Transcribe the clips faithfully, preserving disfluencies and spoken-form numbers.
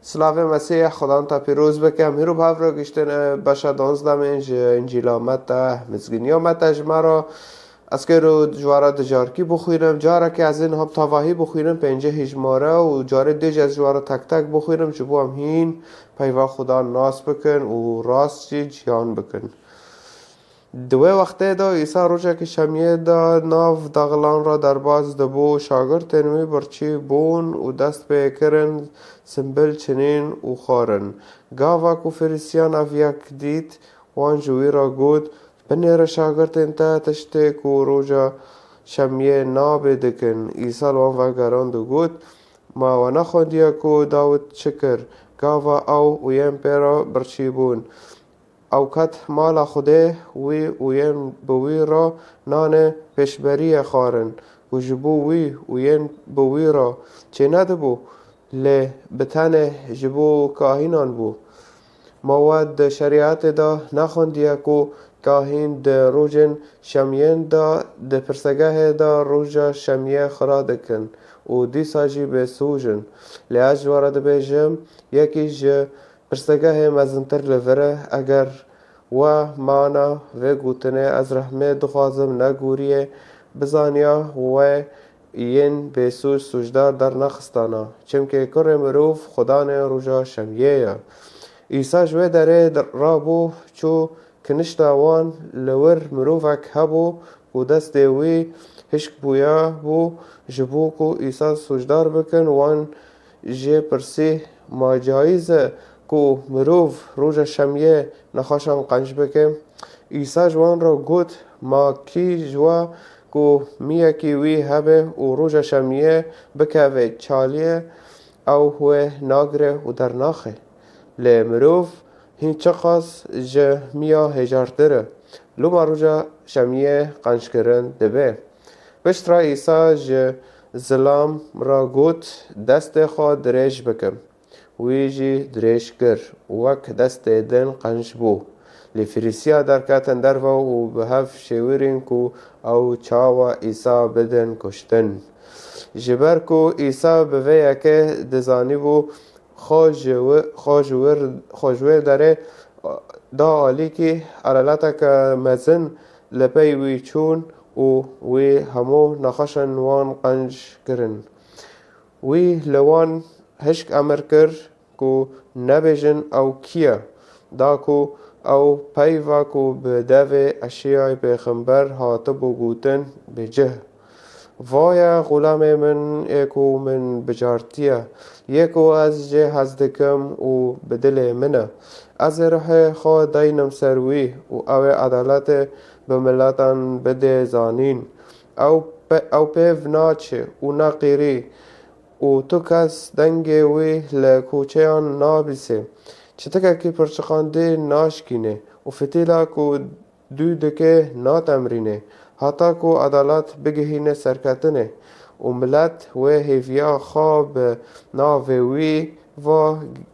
Silavê Mesîh Xudan te pîroz bike. Em hîro bi hev re giştine beşa danzdemên ji Încîla Mete, Mizginiya Mete ji me re. Ez kêro ji we re di carkî bixwînim. Carekê ez ê niha bi tevahî bixwînim pêncê hîjmare û carê dê jî ez ji we re tek tek bixwînim, ji bo em hîn peyva Xudan nas bikin û rast jî ciyan bikin. Di wê wextê de Îsa rojekî şemiyê de nav daxilan re derbas dibû. Şagirtên wî birçî bûn û dest pê kirin simbil çinîn û xwarin. Gava ku Fîrîsiyan ev yek dît, wan ji wî re got, Binêre şagirtên te tiştê ku roja şemiyê nabê dikin. Îsa li wan vegerand û got, Ma we nexwendiye ku Dawid çi kir? Gava ew û yên pê re birçî bûn. Ew ket mala Xwedê, wî û yên bi wî re nanê pêşberiyê xwarin ku ji bo wî û yên bi wî re çênedibû, lê bi tenê ji bo kahînan bû. Ma we di şerîetê de nexwendiye ku kahîn di rojên şemiyên de di pirsegehê de roja şemiyê xira dikin û dîsa jî bêsûj in? Lê ez ji we re dibêjim, yekî ji pirsegehê mezintir li vir e. Eger we mana vê gotinê, Ez rehmê dixwazim, negoriye, bizaniya we yên bêsûj sûcdar dernexistana, çimkî Kurê Mirov Xudanê roja şemiyê ye. Îsa ji wê derê rabû, çû kinişta wan. Li wir mirovek hebû ku destê wî hişk bûya bû, ji bo ku Îsa sûcdar bikin. Wan jê pirsî, Ma cayîz e ku mirov roja şemiyê nexweşan qenc bike? Îsa ji wan re got, Ma kî ji we ku miyekî wî hebe û roja şemiyê bikeve çaliyê, ew wê nagire û dernaxe? Lê mirov hîn çiqas ji miya hêjartir e. Loma roja şemiyê qenckirin dibe. Piştre Îsa ji zilam re got, Destê xwe dirêj bikim. Wî jî dirêj kir, wek destê din qenc bû. Lê Fîrîsiya derketin derve û bi hev şêwirîn ku ew çawa Îsa bidin kuştin. Ji ber ku Îsa bi vê yekê dizanîbû, xwe ji wi-, xwe ji wir-, xwe ji wê derê da alîkî, elaleteke mezin li pey wî çûn û wî hemû nexweşên wan qenc kirin. Wî li wan hişk emir kir ku nebêjin ew kî ye, da ku ew peyva ku bi devê Eşiyayê pêxember hatibû gotin, bêcih. Vaye xulamê min ê ku min bijartiye, yê ku ez jê hez dikim û bi dilê min e. Ez ê ruhê xwe deynim ser wî û ew ê edaletê bi miletan bidê zanîn. Ew pe-, ew pêv naçe û neqîrî û tu kes dengê wî li koçeyan nabîsê. Çitikekî pirçiqandî naşkînê û fitîla ku dû dike natemrînê, heta ku edalet bigihîne serketinê û milet wê hêviya xwe bi navê wî ve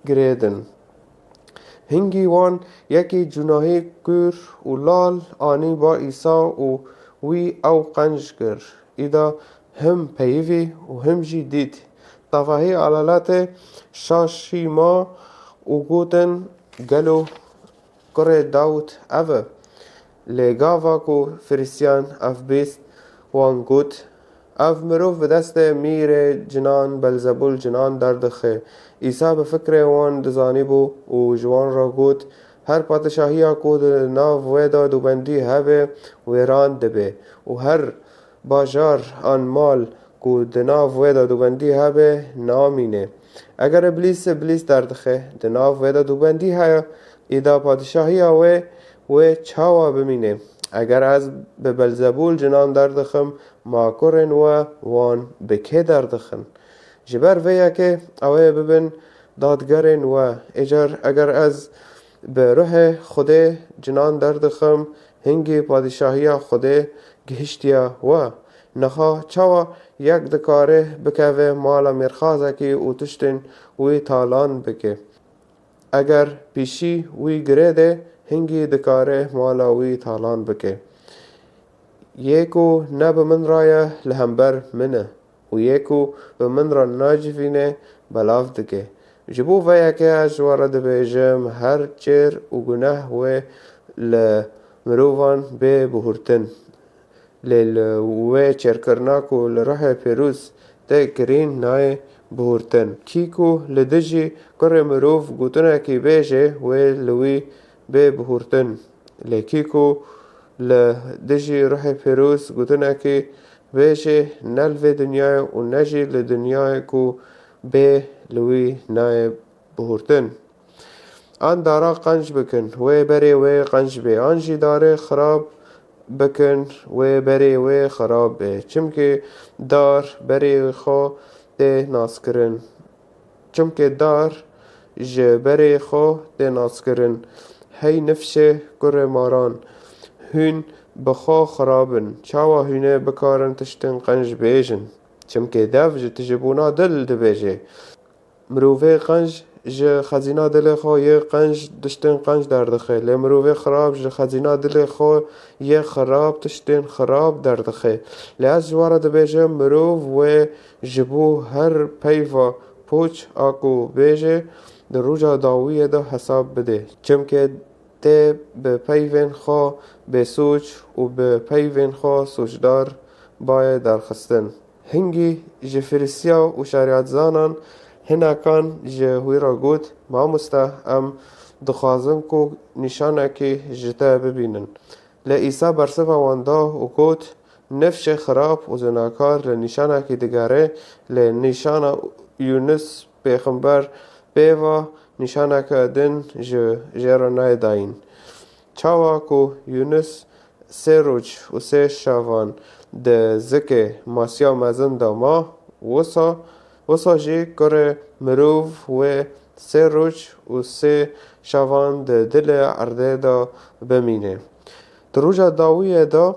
girêdin. Hingî wan yekî cûnahî kûr û lal anî ba Îsa û wî ew qenc kir. Îda him peyivî û him jî dît. Tevahî elaletê şaşî ma û gotin, Gelo kurê Dawid ev e? Lê gava ku Fîrîsiyan ev bîst, wan got, Ev mirov bi destê mîrê cinan Belzebûl cinan derdixe. Îsa bi fikrê wan dizanîbû û ji wan re got, Her padîşahiya ku di nav wê de dûbendî hebe, wêran dibe û her bajar an mal ku di nav wê de dûbendî hebe, namîne. Eger Îblîs Îblîs derdixe, di nav wê de dûbendî heye, îda padîşahiya wê, wê çawa bimîne? Eger ez bi Belzebûl cinan derdixim, ma kurên we wan bi kê derdixin? Ji ber vê yekê ew ê bibin dadgerên we. Êcar eger ez bi ruhê Xwedê cinan derdixim, hingî padîşahiya Xwedê gihiştiye we. Niha çawa yek dikare bikeve mala mêrxazekî û tiştên wî talan bike? Eger pîşî wî girêde, hingî dikare mala wî talan bike. Yê ku ne bi min re ye, li hember min e û yê ku bi min re nacivîne, belav dike. Ji bo vê yekê ez ji we re dibêjim, her çêr û guneh wê li mirovan bê bihurtin. Lê li wê çêrkirina ku li ruhê pêrûz tê kirîn nayê bihurtin. Kî ku li dijî kurê mirov gotinekî bêje, wê li wî bê bihurtin. Lê kî ku li dijî ruhê pêrûz gotinekî bêje, ne li vê dinyayê û ne jî li dinyayê ku bê, li wî nayê bihurtin. An dara qenc bikin, wê berê wê qenc bê, an jî darê xirab bikin, wê berê wê xirab bê. Çimkî dar berê xwe tê naskirin. Çimkî dar ji berê xwe tê naskirin. Hey nifşê kurê maran, hûn bi xwe xirab in. Çawa hûn ê bikarin tiştên qenc bêjin? Çimkî dev ji tijîbûna dil dibêje. Mirovê qenc ji xezîna dilê xwe yê qenc tiştên qenc derdixe. Lê mirovê xirab ji xezîna dilê xwe yê xirab tiştên xirab derdixe. Lê ez ji we re dibêjim, mirov wê ji bo her peyva poç a ku bêje, di roja dawiyê de hesab bide. Çimkî tê bi peyvên xwe bêsoç û bi peyvên xwe soçdar bayê derxistin. Hingî ji Firîsiya û şerîetzanan hinekan ji wî re got, Mamoste, em dixwazin ku nîşanekî ji te bibînin. Lê Îsa bersiva wan da û got, Nifşê xirab û zinakar li nîşanekî digere, lê nîşana Yûnis pêxember pê ve nîşaneke din ji jê re nayê dayîn. Çawa ku Yûnis sê roj û sê şevan di zikê masiya mezin de ma, wisa, wisa jî kurê mirov wê sê roj û sê şevan di dilê erdê de bimîne. Di roja dawiyê de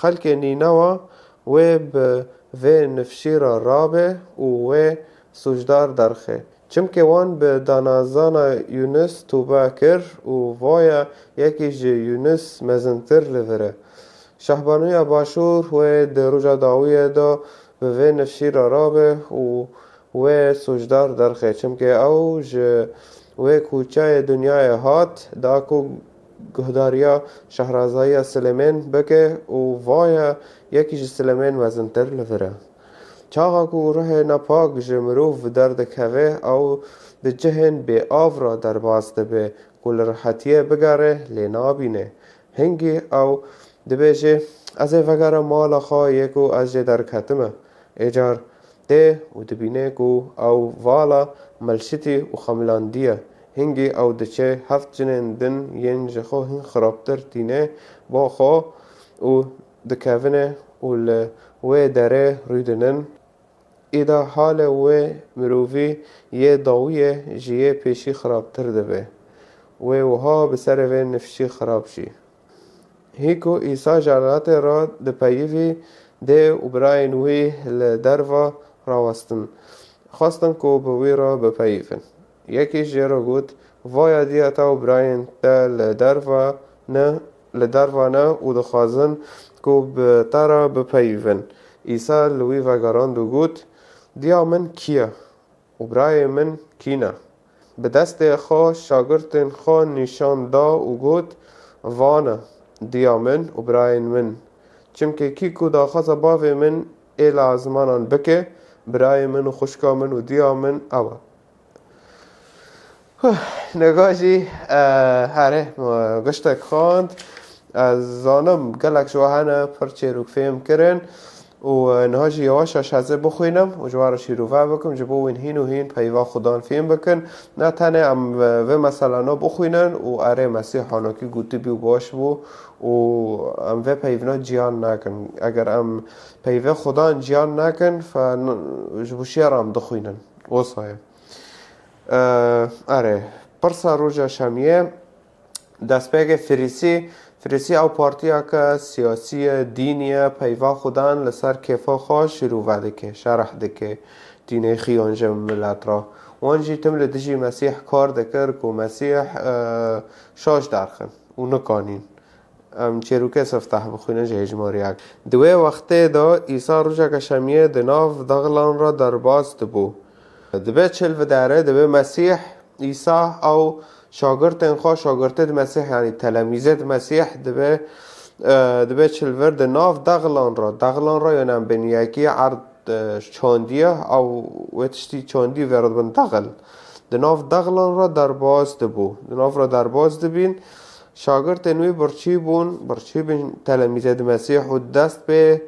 xelkê Nînewa wê bi vê nifşî re rabe û wê sûcdar derxe. Çimkî wan bi danezana Yûnis tobe kir û vaye yekî ji Yûnis mezintir li vir e. Şahbanûya Başûr wê di roja dawiyê de bi vê nifşî re rabe û wê sûcdar derxe, çimkî ew ji wê kuçeyê dinyayê hat, da ku guhdariya şehrazayiya Silemên bike û vaye yekî ji Silemên mezintir li vir e. Çaxa ku ruhê nepak ji mirov derdikeve, ew di cihên bêav re derbas dibe ku li rihetiyê bigere, lê nabîne. Hingî ew dibêje, Ez ê vegerim mala xwe yê ku ez jê derketime. Êcar tê û dibîne ku ew vala melşitî û xemilandî ye. Hingî ew diçe heft cinên din yên ji xwe hîn xirabtir tîne ba xwe û dikevine û li wê derê rûdinin. Îda halê wê mirovî yê dawiyê ji yê pêşî xirabtir dibe. Wê wiha bi serê vê nifşî xirab jî. Hî ku Îsa ji elatê re dipeyivî, dê û birayên wî li derve rawestin. Xwestin ku bi wî re bipeyivin. Yekî ji jê re got, Vaya diya te û birayên te li derve ne, li derve ne û dixwazin ku bi te re bipeyivin. Îsa li wî vegerand û got, Diya min kî ye? Û birayê min kî ne? Bi destê xwe şagirtên xwe nîşan da û got, Vane, diya min û birayên min. Çimkî kî ku daxwaza bavê min ê li ezmanan bike, birayê min û xwişka min û diya min ew e. Huh, niha jî, eh, herê, eh, giştek xwend. Ez zanim gelek ji we hene pir çêrok fêm kirin û, eh, niha jî yewaş yewaş ez ê bixwînim û ji we re şîrove bikim, ji bo wîn hîn û hîn peyva Xudan fêm bikin. Ne tenê em, eh, vê meselana bixwînin û erê Mesîh hanokî gotibî û baş bû û em vê peyvina ciyan nakin. Eger em peyvê Xudan ciyan nakin, fe n-, ji bo şiya re em dixwînin. Wisa ye. Eh, erê, pirsa roja şemiyê, destpêkê Firîsî, Firîsî ew partiyeke siyasî ye, dînî ye, peyva Xudan li ser kêfa xwe şîrove dike, şerh dike, dînê xiyan ji milet re. Wan jî tim li dijî Mesîh kar dikir ku Mesîh, eh, şaş derxin û nikanîn. Em çêrokê sifteh bixwînin ji hêjmariyek. Di wê wextê de Îsa rojeke şemiyê di nav dexlan re derbas dibû. Dibe çil videre, dibe Mesîh, Îsa ew şagirtên xwe, şagirtê di Mesîh, yanî telemîzê di Mesîh, dibe, e, dibe çil vir di nav dexlan re, dexlan re, yanî em bên yekî erd, e, çandiye, ew wê tiştî çandî vê re dibin dexil. Di nav dexlan re derbas dibû. Di nav re derbas dibîn, şagirtên wî birçî bûn, birçî bîn telemîzê di Mesîh û dest pê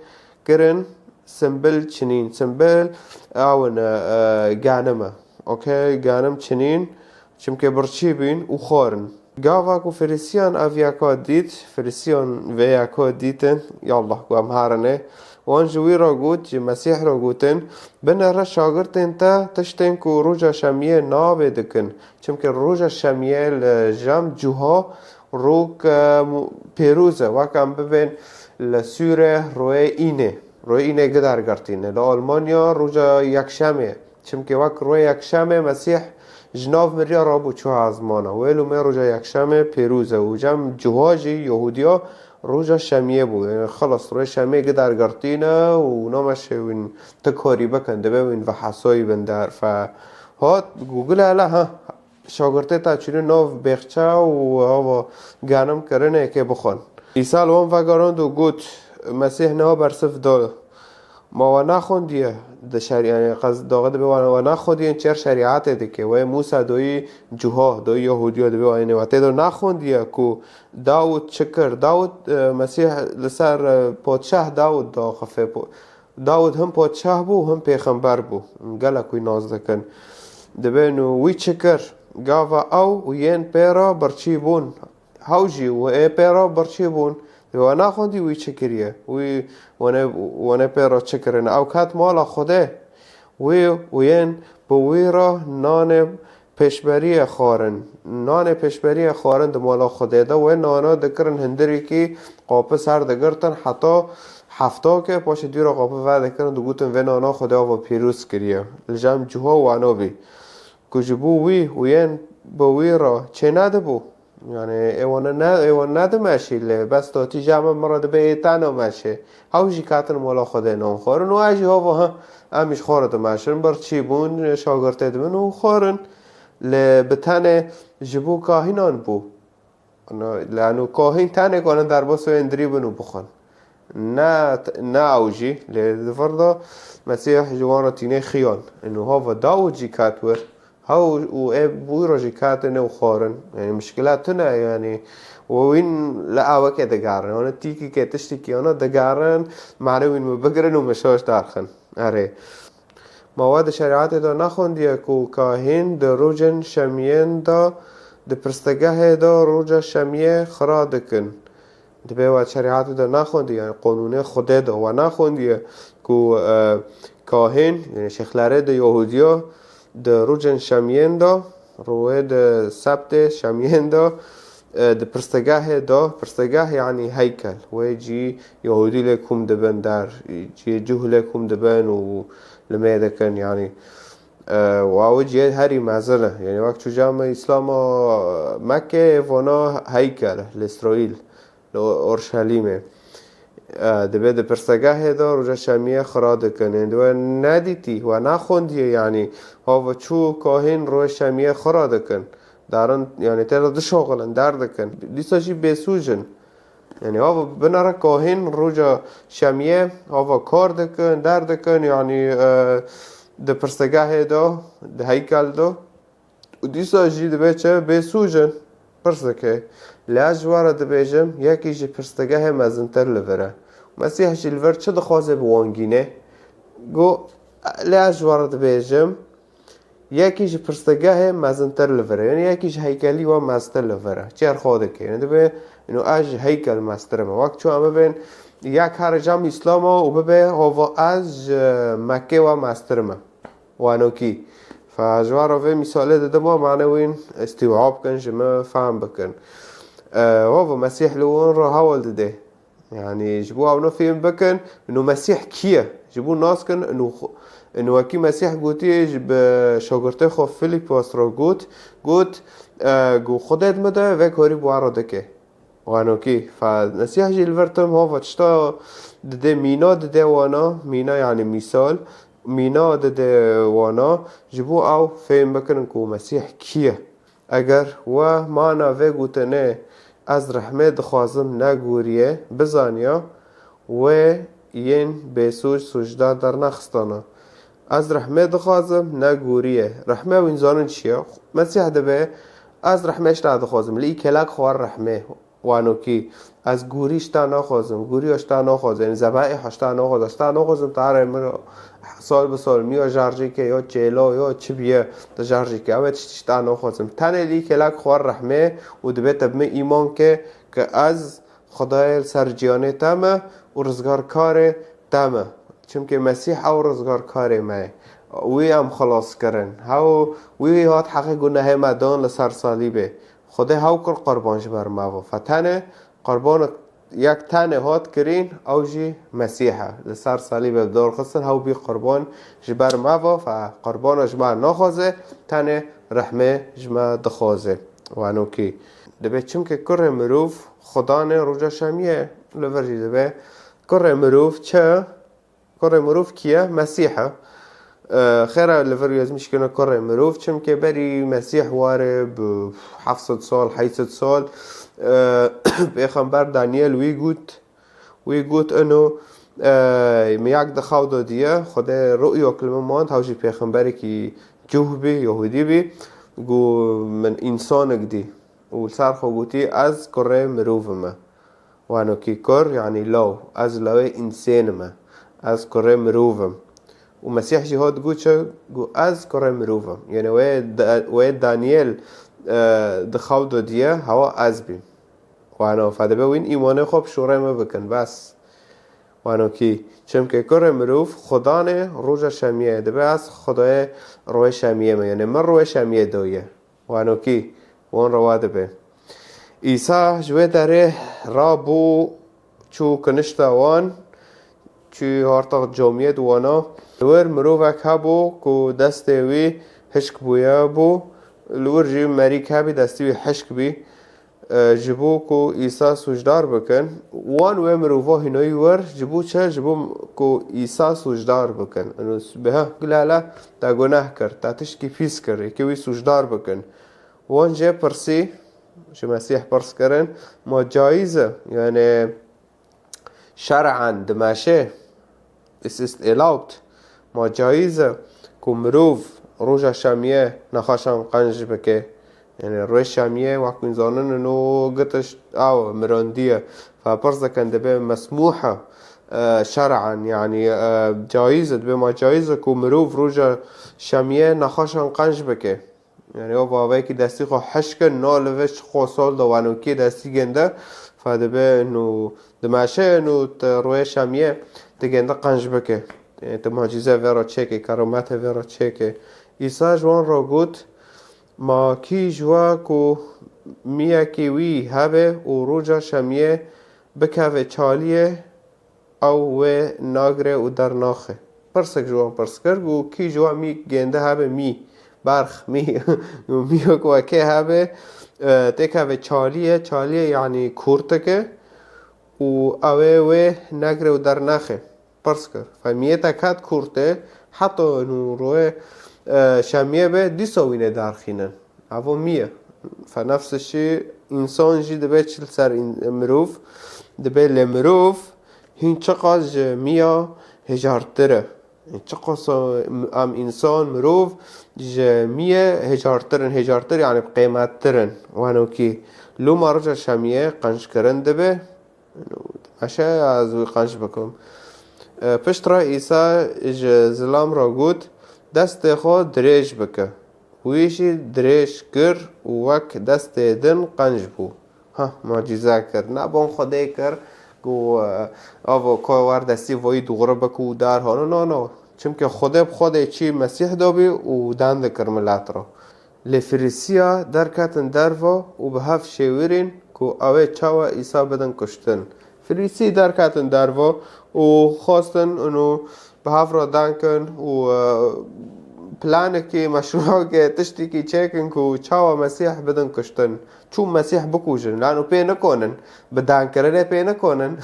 kirin, simbil çinîn. Simbil ew in, e, ganim e. Okey, ganim çinîn, çimkê birçî bîn û xwarin. Gava ku Firistiyan ev yeka dît, Firistiyan vê yeka dîtin, ya Allah, ku em herine. Wan ji wî re got, ji Mesîh re gotin, binere şagirtên te tiştên ku roja şemiyê nabê dikin. Çimkî roja şemiyê li cem cuha rok, e, mu-, pêroz e. Wek em bibên li Sûre royê înê. Royê înê gider girtîne. Li Almanya roja yekşemê. Çimkî wek royê yekşemê Mesîh ji nav miriya rabû çû ezmana. Wê lûmê roja yekşemê pêroz e û cem cuha jî Yehûdiya roja şemiyê bû. Yani xelas, royê şemiyê gider girtîne û nameşê wîn ti karî bikin, dibe wîn ve hesayî bin der. Fe hat, Google hele ha. Şagirtê te çûne nav bêxçe û hava ganim kirine yekê bixwin. Îsa li wan vegerand û got, Mesîh niha bersiv da. Ma we naxwendiye di şer-, yani qez daxê dibe we, we naxwendiye çer şerîetê dike. We Mûsa doyî cuha, doyî Yehûdiya dibe we, yani we tê de naxwendiye ku Dawud çi kir? Dawud, e, Mesîh li ser, e, padşah Dawud daxife. Po-, Dawud him padşah bû, him pêxember bû. Gelek wî nas dikin. Dibên û wî çi kir? Gava ew û yên pê re birçî bûn. Hew jî û ê pê re birçî bûn. Dibê we naxwendî wî çi kiriye? Wî wane, wane pê re çi kirine? Ew ket mala Xwedê. Wî û yên bi wî re nanê pêşberiyê xwarin. Nanê pêşberiyê xwarin di mala Xwedê de, wê nana dikirin hindirîkî, qapis her digirtin, heta hefta ke, paşê dûra qapi vedikirin, digotin, vê nana Xwedê ava pîroz kiriye. Li cem cuha wana bî. Ku ji bo wî û yên bi wî re çê nedibû. Yani, ê wana ne, ê wana nedimeşî lê, bes dotî ji me min re dibe ê te nameşê. Hew jî ketin mala Xwedê nan xwarin û ez jî hava ha, em jî xwe re dimeşin. Birçî bûn, şagirtê dibin û xwarin. Lê bi tenê ji bo kahînan bû. Lano kahîn tenê kanin derbas wê hindirî bin û bixwin. Ne, ne ew jî, lê di vir de Mesîh ji wan re tînê xiyan. Ino hava Dawud jî ket wir. Hew û ê bûy re jî ketine û xwarin. Yani mişkila tune yani. We wîn li aweke digerin. Yani tîkî ke tiştîkî yana digerin. Mane wîn mi bigirin û mi şaş derxin. Erê. Ma we di şerîetê de nexwendiye ku kahîn di rojên şemiyên de, di pirstegehê de roja şemiyê xira dikin? Dibê we şerîetê de nexwendiye, yani qonûnê Xwedê de we nexwendiye ku, e, kahîn, yani şêxlerê di Yahûdiya di rojên şemiyên de, rûyê di sebtê şemiyên de, e, di pirstegehê de, pirstegeh yani heykel, wê cî Yahûdî lê kom dibin der, cî cûh lê kom dibin û limê dikin, yani, e, wa wê cihê herî mezin e. Yani wek çû came Îslama Mekkê, vana heykel, li Îsraîl, li Orşelîmê. E, dibê di pirstegehê de roja şemiyê xira dikin. Ên di we nedîtî, we nexwendiye, yani, hava çû kahîn roja şemiyê xira dikin. Darin, yani, tê de dişoxilin, der dikin. Dîsa jî bêsûc in. Yani, hava binere kahîn roja şemiyê, hava kar dikin, der dikin, yani, e, di pirstegehê de, di heykel de. Û dîsa jî dibe çi? Bêsûc in. Pirs dike. Lê ez ji we re dibêjim, yekî ji pirstegehê mezintir li vir e. Mesîh jî li vir çi dixwaze bi wan gîne? Got, lê ez ji we re dibêjim, yekî ji pirstegehê mezintir li vir e. Yani yekî ji heykelî we meztir li vir e. Çi her xwe dike. Yani dibe, ino ez ji heykel meztir im. Wek çi em bibên, yek here cem Îslama û bibe, hova ez ji Mekkê we meztir im. Wanokî. Fe ji we re vê mîsalê didim, we mane wîn îstîwab bikin, ji min fehm bikin. E, we ve Mesîh li wan re hewl dide. Yani, ji bo ew ne fêm bikin, ino Mesîh kî ye? Ji bo nas kin, ino xwe-, ino wekî Mesîh gotiye, ji bi şagirtê xwe Filîpos re got, got, e, got, Xwedê di min de, vê karî bi we re dike. Wanokî, fe Mesîh jî li vir tim hova tişta dide, mîna dide wana, mîna yani mîsal, mîna dide wana, ji bo ew fêm bikin ku Mesîh kî ye. Eger we mana vê gotinê, "Ez rehmê dixwazim," negoriye, bizaniya wê yên bêsûc sûcdar dernexistana. "Ez rehmê dixwazim," negoriye. Rehmê wîn zanin çi ye? Mesîh dibe, "Ez rehmê ji te dixwazim." Li îkelak xwar rehmê. Wanokî, "Ez gorî ji te naxwazim, goriya ji te naxwazim, yanî zebaîha ji te naxwazim, ji te naxwazim tarê min sal bi sal miya jarjêke ya çêla ya çi biye, tu jarjêke, ew ê tiştî ji te naxwazim." Tenê lî kelek xwe rehmê û dibê te bi min îman ke, ke ez Xwedayê li ser ciyanê te me û rizgarkarê te me. Çimkî Mesîh ew rizgarkarê me ye. Wî em xilas kirin. Hew, wî hat heqê gunehê me dan li ser salîbê. Xwedê hew kir qurban ji ber me ve. Fe tenê qurbanek yek tenê hat kirîn, ew jî Mesîh e. Li ser salîbê bi dor xistin, hew bî qurban ji ber me ve. Fe qurbana ji me naxwaze, tenê rehmê ji me dixwaze. Wanokî. Dibê çimkî kurê mirov Xudanê roja şemiyê ye. Li vir jî dibê kurê mirov çi? Kurê mirov kî ye? Mesîh e. E, xêra li vir yazmiş kine kurê mirov, çimkê berî Mesîh ware bi heft sed sal, heyt sed sal, e, pêxember Daniel wî got, wî got, ino, e, min yek di xew de diye, Xwedê ru'yok li min mand, hew jî pêxemberekî Cûh bî, Yahûdî bî, got, min însanek dî. Û li ser xwe gotî, "Ez kurê mirov im." Wanokî kur, yanî law, ez lawê însên im. Ez kurê mirov im. Û Mesîh jî hat got çi? Got, "Ez kurê mirov im." Yanî wê Da-, wê Daniel, e, di xew de diye, hewa ez bîm. Wano, fe dibe wîn îmanê xwe bi şûrê min bikin, bes. Wanokî, çimkî kurê mirov Xudanê roja şemiyê dibe, ez Xwedayê royê şemiyê me. Yanî min royê şemiyê daye. Wanokî, wan rewa dibe. Îsa ji wê derê rabû, çû kinişta wan, çû harta camiyê di wana. Li wir mirovek hebû ku destê wî hişk bûye bû, li wir jî merîk hebî destî wî hişk bî, e, ji bo ku Îsa sûcdar bikin. Wan wê mirova hînayî wir ji bo çi? Ji bo ku Îsa sûcdar bikin. Ino bi ha, gilala te guneh kir, te tişkî pîs kir, yekê wî sûcdar bikin. Wan jê pirsî, ji Mesîh pirs kirin, "Ma cayîz e, yanî şer'an dimeşe, is ist erlaubt, ma cayîz e ku mirov roja şemiyê nexweşan qenc bike?" Yanî roj şemiyê wek hûn zanin ino gitiş ew mirandî ye. Fe pirs dikin, dibe mesmûh e, e, şer'an, yanî, e, cayîz e, dibe ma cayîz e ku mirov roja şemiyê nexweşan qenc bike. Yanî o bavekî destî xwe hişk e, na li vê çi xwe sal de wanokî destî gênde, fe dibe ino dimeşe ino te royê şemiyê digênde qenc bike. Yanî te macîze vê re çêke, keramete vê re çêke. Îsa ji wan re got, "Ma kî ji we ku miyekî wî hebe û roja şemiyê bikeve çaliyê, ew wê nagre û dernaxe?" Pirsek ji wan pirs kir, got, "Kî ji we mî gênde hebe mî, berx, mî, mîyek wekê hebe, e, têkeve çaliyê, çaliyê yanî kurteke û ew ê wê negre û dernaxe?" Pirs kir. Fe miyê te ket kurtê, heta nû royê, e, şemiyê be, dîsa wînê derxînin. Evo mî ye. Fe nefsişî însan jî dibe çi li ser în-, mirov, dibe lê mirov hîn çiqas ji miya hêjartir e. Çiqas em însan, mirov ji miyê hêjartir in, hêjartir yanî bi qêmettir in. Wanokî loma roja şemiyê qenckirin dibe. Meşe ez wî qenc bikim. E, pişt re Îsa ji zilam re got, "Destê xwe dirêj bike." Wî jî dirêj kir û wek destê din qenc bû. Ha, mucîze kir. Ne bon Xwedê kir, ku, e, ava ka wer destî vayî dûre bike û derhane. No, no. Çimkî Xwedê bi Xwedê çî Mesîh dabî û deng dikir milet re. Lê Firîsiya derketin derve û bi hev şêwirîn ku ew ê çawa Îsa bidin kuştin. Firîsî derketin derve û xwestin û bi hev re deng kin û, e, planekî, meşrûkê, tiştekî çêkin ku çawa Mesîh bidin kuştin. Çû Mesîh bikujin. Lano pê nikonin. Bi dankirinê pê nikonin.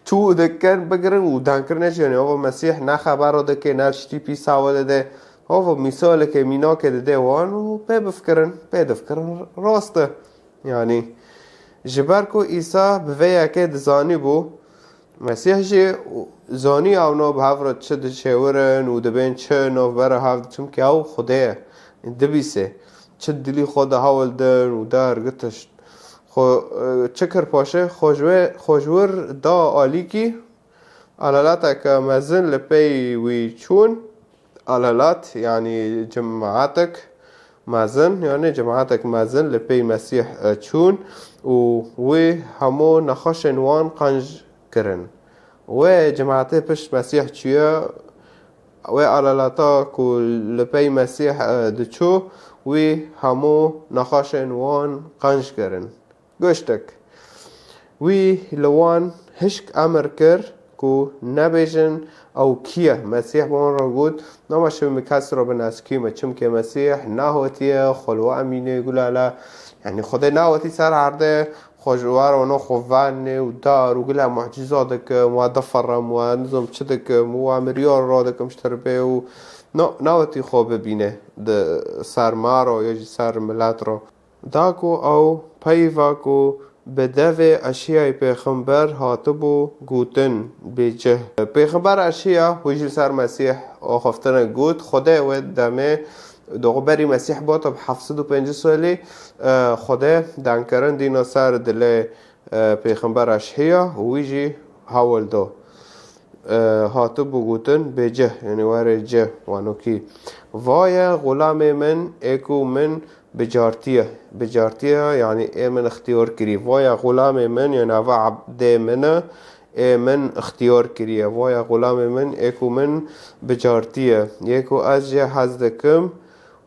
Çû dikin bigirin û dankirinê jî, yanî, ova Mesîh ne xebero dike, ne tiştî pîsa we dide. Ova mîsalekê, mînakê dide wan û pê bifikirin. Pê difikirin rast e. Yanî, ji ber ku Îsa bi vê yekê dizanîbû, Mesîh jî zanî ewna bi hev re çi diçêwirin û dibên çi navbera hev, çimkî ew Xwedê ye. Dibîsê, çi dilî xwe de hewl din û der gitiş. Xwe, e, çi kir paşê? Xwe ji wê, xwe ji wir da alîkî, elaleteke mezin li pey wî çûn. Elalet, yanî cemaetek mezin, yanî cemaetek mezin li pey Mesîh, e, çûn û wî hemû nexweşên wan qenc kirin. Wê cemaetê pişt Mesîh çûye, wê elaleta ku li pey Mesîh, e, diçû, wî hemû nexweşên wan qenc kirin. Goştek. Wî li wan hişk emir kir ku nebêjin, ew kî ye? Mesîh bi wan re got, "Nema şibin bi kes re binezikî me, çimkê Mesîh nahwetiye xwe li we emînê gulale." Yanî Xwedê nahwetî ser erdê, xwe ji we re wano xwe venê û dar û gule mucîza dikim, we difirim, we nizam çi dikim, we miryar radikim ji tirbê û na-, nahwetî xwe bibîne di ser me re ya jî ser milet re. Da ku ew peyva ku bi devê Eşiyayê pêxember hatibû gotin, bêcih. Pêxember Eşiya, wî jî li ser Mesîh axaftinek got, Xwedê wê demê, doxu berî Mesîh bata bi heft sed û pêncî salî, e, Xwedê dengkirin dîna ser dilê, e, pêxember Eşiya û wî jî hewl da. E, hatibû gotin, bêcih, yanî were cih, wanokî. Vaye xulamê min, ê ku min bicartiye. Bicartiye, yanî ê min ixtiyar kirî. Vaye xulamê min, yanî ava ebdê min e, ê min ixtiyar kiriye. Vaye xulamê min, ê ku min bicartiye. Yê ku ez jê hez dikim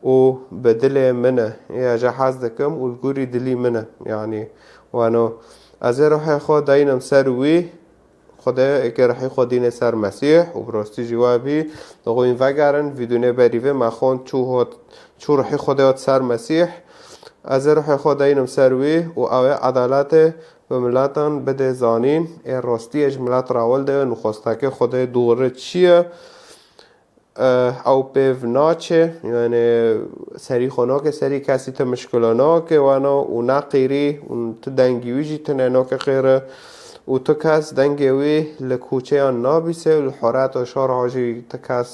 û bi dilê min e. Ê ez jê hez dikim û li gorî dilî min e. Yanî, wano, ez ê ruhê xwe deynim ser wî, Xwedê êkê rihî xwe dînê ser Mesîh û bi rastî jî we bî. Dixwîn vegerin, vîdyoyê berî vê me xwend çû hot, çû rihî Xwedê hat ser Mesîh. Ez ê rihê xwe deynim ser wî û ew ê edaletê bi miletan bidê zanîn, ê rastiyê ji milet re ewil de nixwestekê Xwedê dûre çi ye? Eh, ew pêv naçe, yanî serî xwe nake serî kesî, te mişkila nake wena û neqîrî û tu dengî wî jî tune nake xêre û tu kes dengê wî li koçeyan nabîse û li horeta şara jî tu kes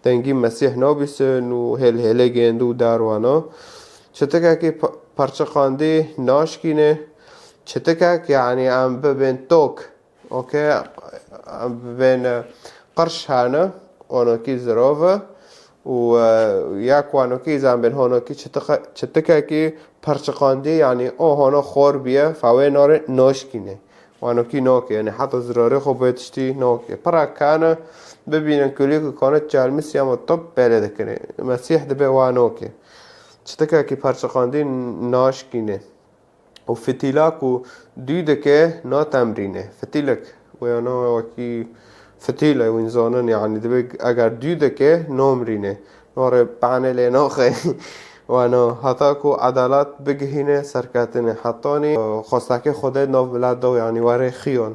dengî Mesîh nabîse û hêl hêlê gênd û derwana. Çitikekî pe-, perçiqandî naşkîne, çitikek, yanî em bibên tok. Okey, em bên, e, qirş hene, onokî zirov e û, e, ya ku onokî zan bên honokî çitika-, çitikekî perçiqandî, yanî o hono xor biye, fa wê nare noşkîne. Wanokî noke, yanî heta zirarê xwe bê tiştî noke. Pira kane bibînin kulî ku kane çelmisiya me top pêlê dikine. Mesîh dibe wa noke. Çitikekî perçiqandî naşkîne. û fitîla ku dû dike natemrîne. Fitîlek, wê yana wekî fitîl e, wîn zanin, yanî dibe eger dû dike, nomrîne. Norê panê lê naxe. Wano, heta ku edalet bigihîne serketinê. Hetanî, xwestekê Xwedê nav milet da, yanî were xiyon.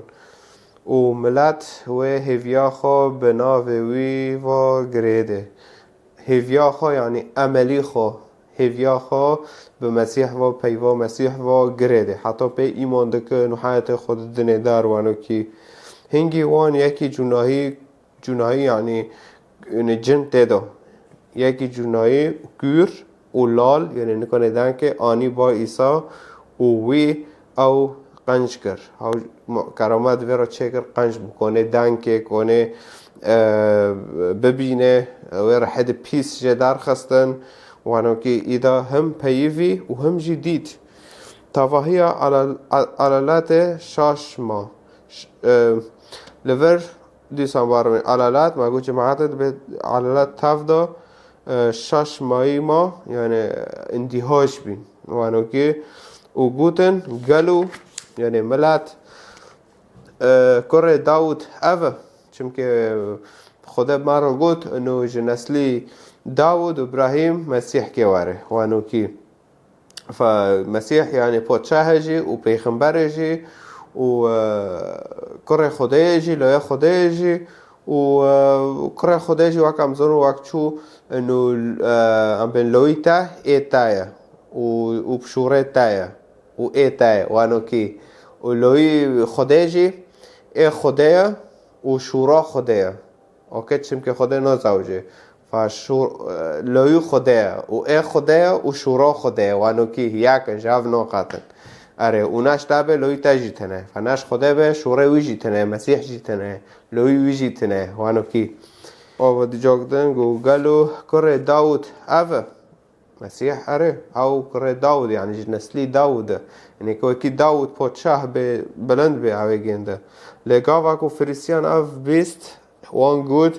Û milet wê hêviya xwe bi navê wî va girêde. Hêviya xwe, yanî emelî xwe, hêviya xwe bi Mesîh ve, peyva Mesîh ve girêde. Heta pê îman dikin û heyatê xwe didinê dar wanokî. Hingî wan yekî cunahî, cunahî, yanî, yanî cin tê de. Yekî cunahî kûr û lal, yanî nikane dengê anî ba Îsa û wî ew qenc kir. Ew mu-, keramet vê re çêkir, qenc bû. Konê dengê, konê, e, bibîne, wê re hedi pîs jê derxistin. Wanokî îda him peyivî û him jî dît. Tevahiya alal-, al-, alaletê şaş ma. Ş-, e, li vir dîsan bar min alalet, ma got cemaetê dibe alalet tev de, e, şaş mayî ma, yanî, îndîhaj bîn. Wanokî û gotin, gelo, yanî milet, e, kurê Dawid ev e. Çimkî Xwedê me re got, ino ji neslî Dawud û Îbrahîm Mesîh kê were, wanokî. Fe Mesîh, yanî, poçahê jî û pêxemberê jî û, e, kurê Xwedê jî, loyê Xwedê jî û, e, kurê Xwedê jî, wek em zonin, wek çû, inu, e, em bên loyî te ê te ye û, û pişûrê te ye û ê te ye, wanokî. Û loyî Xwedê jî ê Xwedê ye û şûra Xwedê ye. Okey, çimkî Xwedê nazewicê. Fa şûr, e, loyî Xwedê ye û ê Xwedê ye û şûra Xwedê ye. Wanokî yek in, ji hev naqetin. Erê, û neş te be, loyî te jî tune. Fa neş Xwedê be, şûrê wî jî tune, Mesîh jî tune, loyî wî jî tune. Wanokî. Ava dicagdin û gelo kurê Dawud ev e? Mesîh, erê, ew kurê Dawud, yanî ji neslî Dawud e. Yanî ku wekî Dawud poçah bê, bilind bê, ew ê gênde. Lê gava ku Firîsiyan ev bîst, wan got,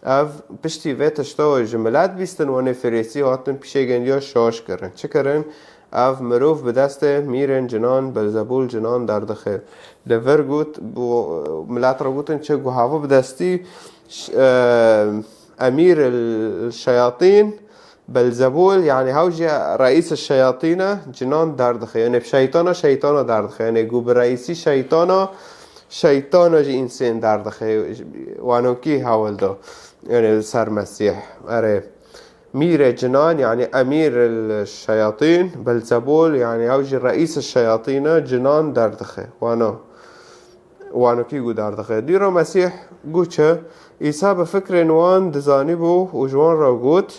ev piştî vê tişta ji milet bîstin, wanê Firîsî hatin pişê gendiya şaş kirin. Çi kirin? Ev mirov bi destê mîrên cinan, Belzebûl cinan derdixe. Li vir got, bu milet re gotin, çi ku hava bi destî ş-, e, emîr el şeyatîn, Belzebûl, yanî hew jî reîs şeyatîn e, cinan derdixe. Yanî bi şeytana, şeytana derdixe. Yanî ku bi reîsî şeytana, şeytana jî însên derdixe. Wanokî hewil da. Yanî ser Mesîh. Erê. Mîrê cinan, yanî emîr el şeyatîn, Belzebûl, yanî hew jî reîs şeyatîn e, cinan derdixe. Wano. Wanokî ku derdixe. Dîro Mesîh got çi? Îsa bi fikrên wan dizanîbû û ji wan re got,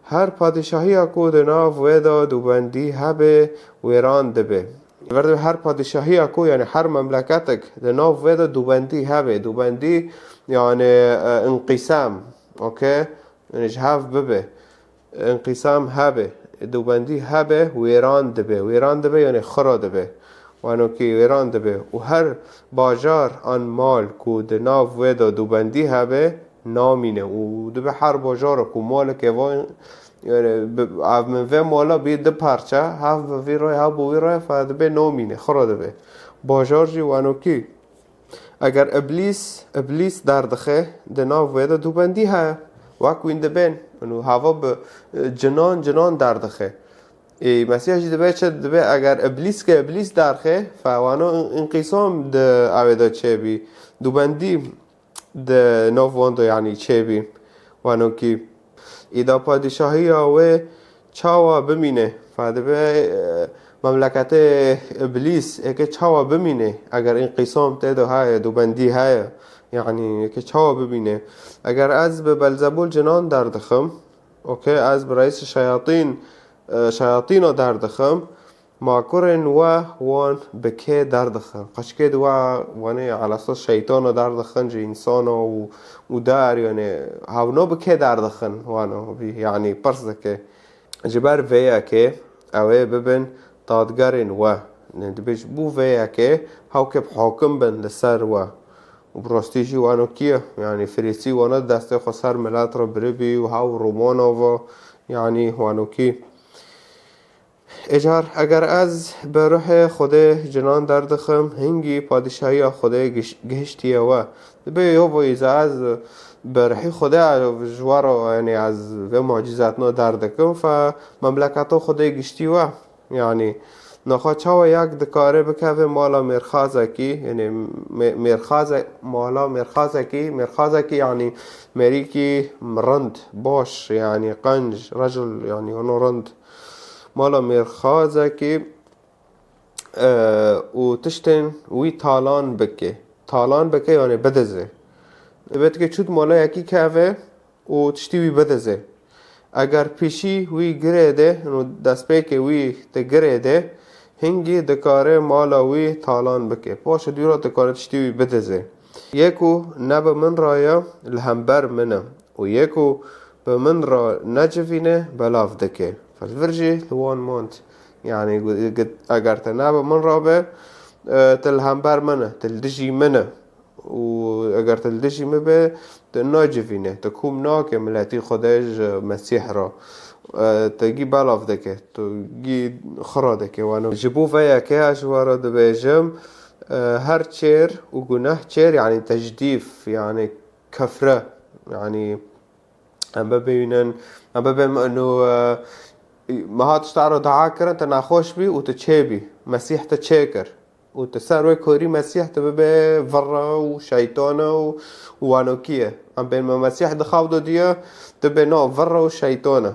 Her padîşahiya ku di nav wê de dûbendî hebe, wêran dibe. Li vir dibe her padîşahiya ku, yanî her memleketek di nav wê de dûbendî hebe. Dûbendî, yanî, e, înqîsam, okey? Yanî ji hev bibe. Înqîsam hebe, dûbendî hebe, wêran dibe. Wêran dibe, yanî xira dibe. Wanokî wêran dibe. Û her bajar an mal ku di nav wê de dûbendî hebe, namîne. Û dibe her bajara ku maleke van, yanî bi, ev min vê mala bî du parça, hev bi vî rayê, hev bi wî rayê, fe dibe namîne, xira dibe. Bajar jî wanokî. Eger Îblîs, Îblîs derdixe, di nav wê de dûbendî heye. Wek wîn dibên. Û hava bi, e, cinan, cinan derdixe. Ê, Mesîh jî dibe çi? Dibe eger Îblîs ke Îblîs derxe, fe wano în-, înqîsam di ew ê de çêbî. Dûbendî di nav wan de, yanî, çêbî. Wanokî. Îda padîşahiya wê çawa bimîne? Fe dibe, e, memleketê Îblîs êke çawa bimîne? Eger înqîsam tê de heye, dûbendî heye, yanî êke çawa bimîne? Eger ez bi Belzebûl cinan derdixim, okey, ez bi reîsê şeyatîn, e, şeyatîna derdixim, Ma kurên we wan bi kê derdixin? Qeçkê di we wanê elesas şeytana derdixin ji însana û, û der, yanî hewna bi kê derdixin? Wana vî, yanî pirs dike. Ji ber vê yekê ew ê bibin dadgerên we. Ne dibê ji bo vê yekê hewkê bi hakim bin li ser we. Û bi rastî jî wano kî ye? Yanî Firîsî wana destê xwe ser milet re biribî û hew Romana ve, yanî wano kî? Êcar, eger ez bi ruhê Xwedê cinan derdixim, hingî padîşahiya Xwedê giş-, gihiştiye we. Dibê yo bo îza ez bi ruhî Xwedê ji we re, yanî ez vê mucîzatna derdikim, fe memleketa Xwedê giştî we. Yanî, naxa çawa yek dikare bikeve mala mêrxazekî, yanî mê-, mêrxaze-, mala mêrxazekî, mêrxazekî, yanî mêrîkî rind, baş, yanî qenc, rejul, yanî ono rind. Mala mêrxazekî, e, û tiştên wî talan bike. Talan bike, yanî bidize. Divê tu ke çût mala yekî keve û tiştî wî bidize. Eger pêşî wî girê de, û destpêkê wî te girê de, hingî dikare mala wî talan bike. Paşê dûra dikare tiştî wî bidize. Yê ku ne bi min re ye, li hember min e. Û yê ku bi min re necivîne, belav dike. Li vir jî li wan mand. Yanî, gu-, gu-, eger te ne bi min re be, e, tu li hember min e, tu li dijî min e. Û eger tu li dijî min be, tu nacivîne, tu kom nake miletî Xwedê ji Mesîh re. E, tu gî belav dike, tu gî xira dike. Wano. Ji bo vê yekê ez ji we re dibêjim, e, her çêr û guneh çêr, yanî tecdîf, yanî kefre, yanî Em bibînin, em bibin û, e, me hat ji te re dua kirin, tu nexweş bî û tu çêbî. Mesîh te çêkir. Û tu ser wê korî Mesîh tu bibe virre û şeytane û, û wanokî ye. Em bên me Mesîh di xew de diye, tu bê no virre û şeytane.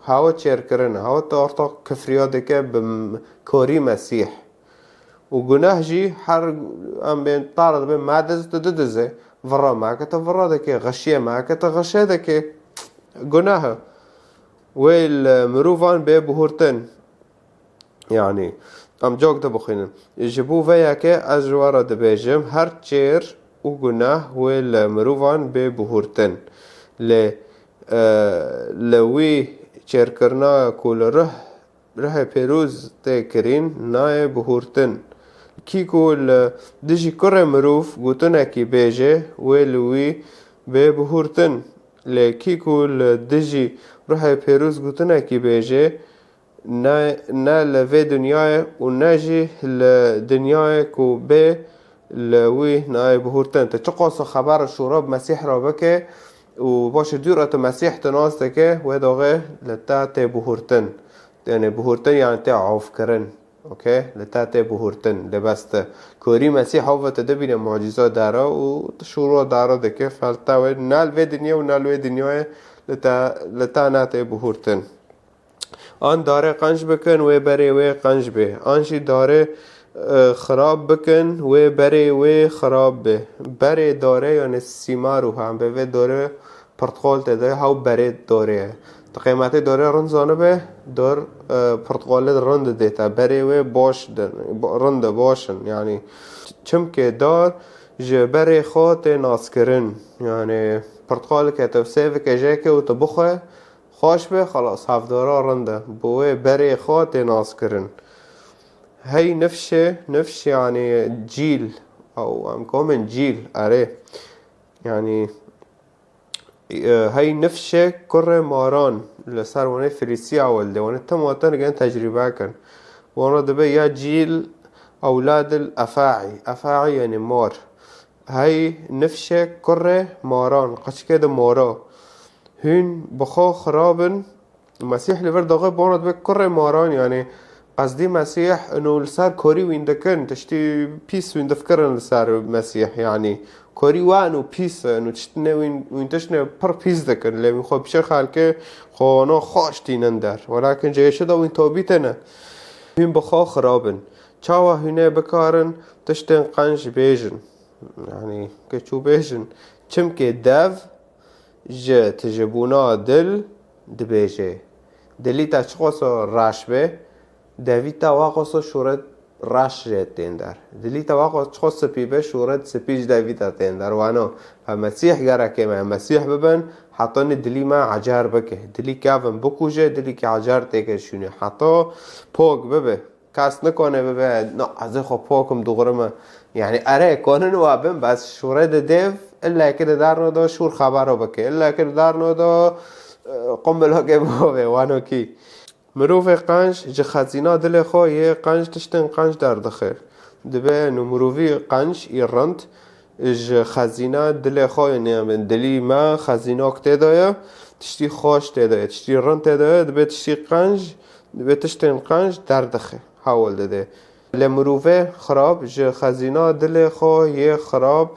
Hewe çêrkirin e. Hewe tu orta kifriya dike bi m-, korî Mesîh. Û guneh jî her em bên tara dibe mediz, tu didize. Virra me ke tu virra dike, xişiye me ke tu xişe dike. Guneh e. Wê li mirovan bê bihurtin. Yani, em cok de bixwînin. Ji bo vê yekê ez ji we re dibêjim, her çêr û guneh wê li mirovan bê bihurtin. Lê, e, li wî çêrkirina ku li ruh, ruhê pêroz tê kirîn, nayê bihurtin. Kî ku li dijî kurê mirov gotinekî bêje, wê li wî bê bihurtin. Lê kî ku li dijî ruhê pêroz gotinekî bêje, ne, ne li vê dinyayê û ne jî li dinyayê ku bê li wî nayê bihurtin. Tu çiqas xeber şûra bi Mesîh re bike û baş e dûr e tu Mesîh tu nas dike, wê daxê li te tê bihurtin. Yani bihurtin yani tê avkirin. Okey? Li te tê bihurtin. Lê bes tu korî Mesîh ava tu dibîne mucîza dara û tu şûra dara dike, fel te wê ne li vê dinyê û ne li wê dinyayê li te, li te ne tê bihurtin. An darê qenc bikin, wê berê wê qenc bê. An jî darê, e, xirab bikin, wê berê wê xirab bê. Berê darê, yani sîmar û hembe vê darê pirtqal tê de, hew berê darê ye. Tu qîmetê darê rind zanibe, dar, e, pirtqalê rind dê te. Berê wê baş din, ba-, rind e, baş in. Yani, çimkê dar ji berê xwe tê naskirin. Yani, pirtqaleke te sêvike jêke û tu bixwe, xweş be, xelas, hevdara rind e. Bo wê berê xwe tê naskirin. Hey nifşê, nifş yani cîl, ew em komên cîl, erê. Yani, e, hey nifşê kurê maran li ser wanê Firîsiya wildê, wanê tim watan gen tecrîbe kin. Wana dibe ya cîl ewladil efaî. Efaî yani mar. Hey nifşê kurê maran, qeçikê de mara. Hûn bi xwe xirab in. Mesîh li vir daxê bona dibe kurê maran, yani qezdî Mesîh ino li ser korî wîn dikin, tiştî pîs wîn difikirin li ser Mesîh, yani korî wan û pîs in û tiştine wîn, wîn tiştine pir pîs dikin, lê wîn xwe pişê xelkê xwe wana xweş tînin der. Welakin cihê çi de wîn tobî tene. Hûn bi xwe xirab in. Çawa hûn ê bikarin tiştên qenc bêjin? Yani, ke çû bêjin. Çimkê dev ji tijebûna dil dibêje. Dilî te çiqoso reş be, devî te waqoso şûret reş jê tên der. Dilî te waqo çiqo spî be, şûret spî ji devî te tên der. Wano, em Mesîh gerekê me, em Mesîh bibin, heta nê dilî me ecar bike. Dilî kevin bikuje, dilî ke ecar têke şûnê. Heta pok bibe. Kes nikane bibe, na, ez ê xwe pokim dûxirime. Yani, erê, konin wa bin, bes şûrê de dêv, illa ki de darno do şûr xebero bike. Illa ki de darno do, e, qumbilokê bove, wano kî. Mirovê qenc ji xezîna dilê xwe yê qenc tiştên qenc derdixe. Dibe nu mirovî qenc î rind ji xezîna dilê xwe, yani, em bên dilî me xezînak tê de ye, tiştî xweş tê de ye, tiştî rind tê de ye, dibe tiştî qenc, dibe tiştên qenc derdixe. Hewil dide. Lê mirovê xirab ji xezîna dilê xwe yê xirab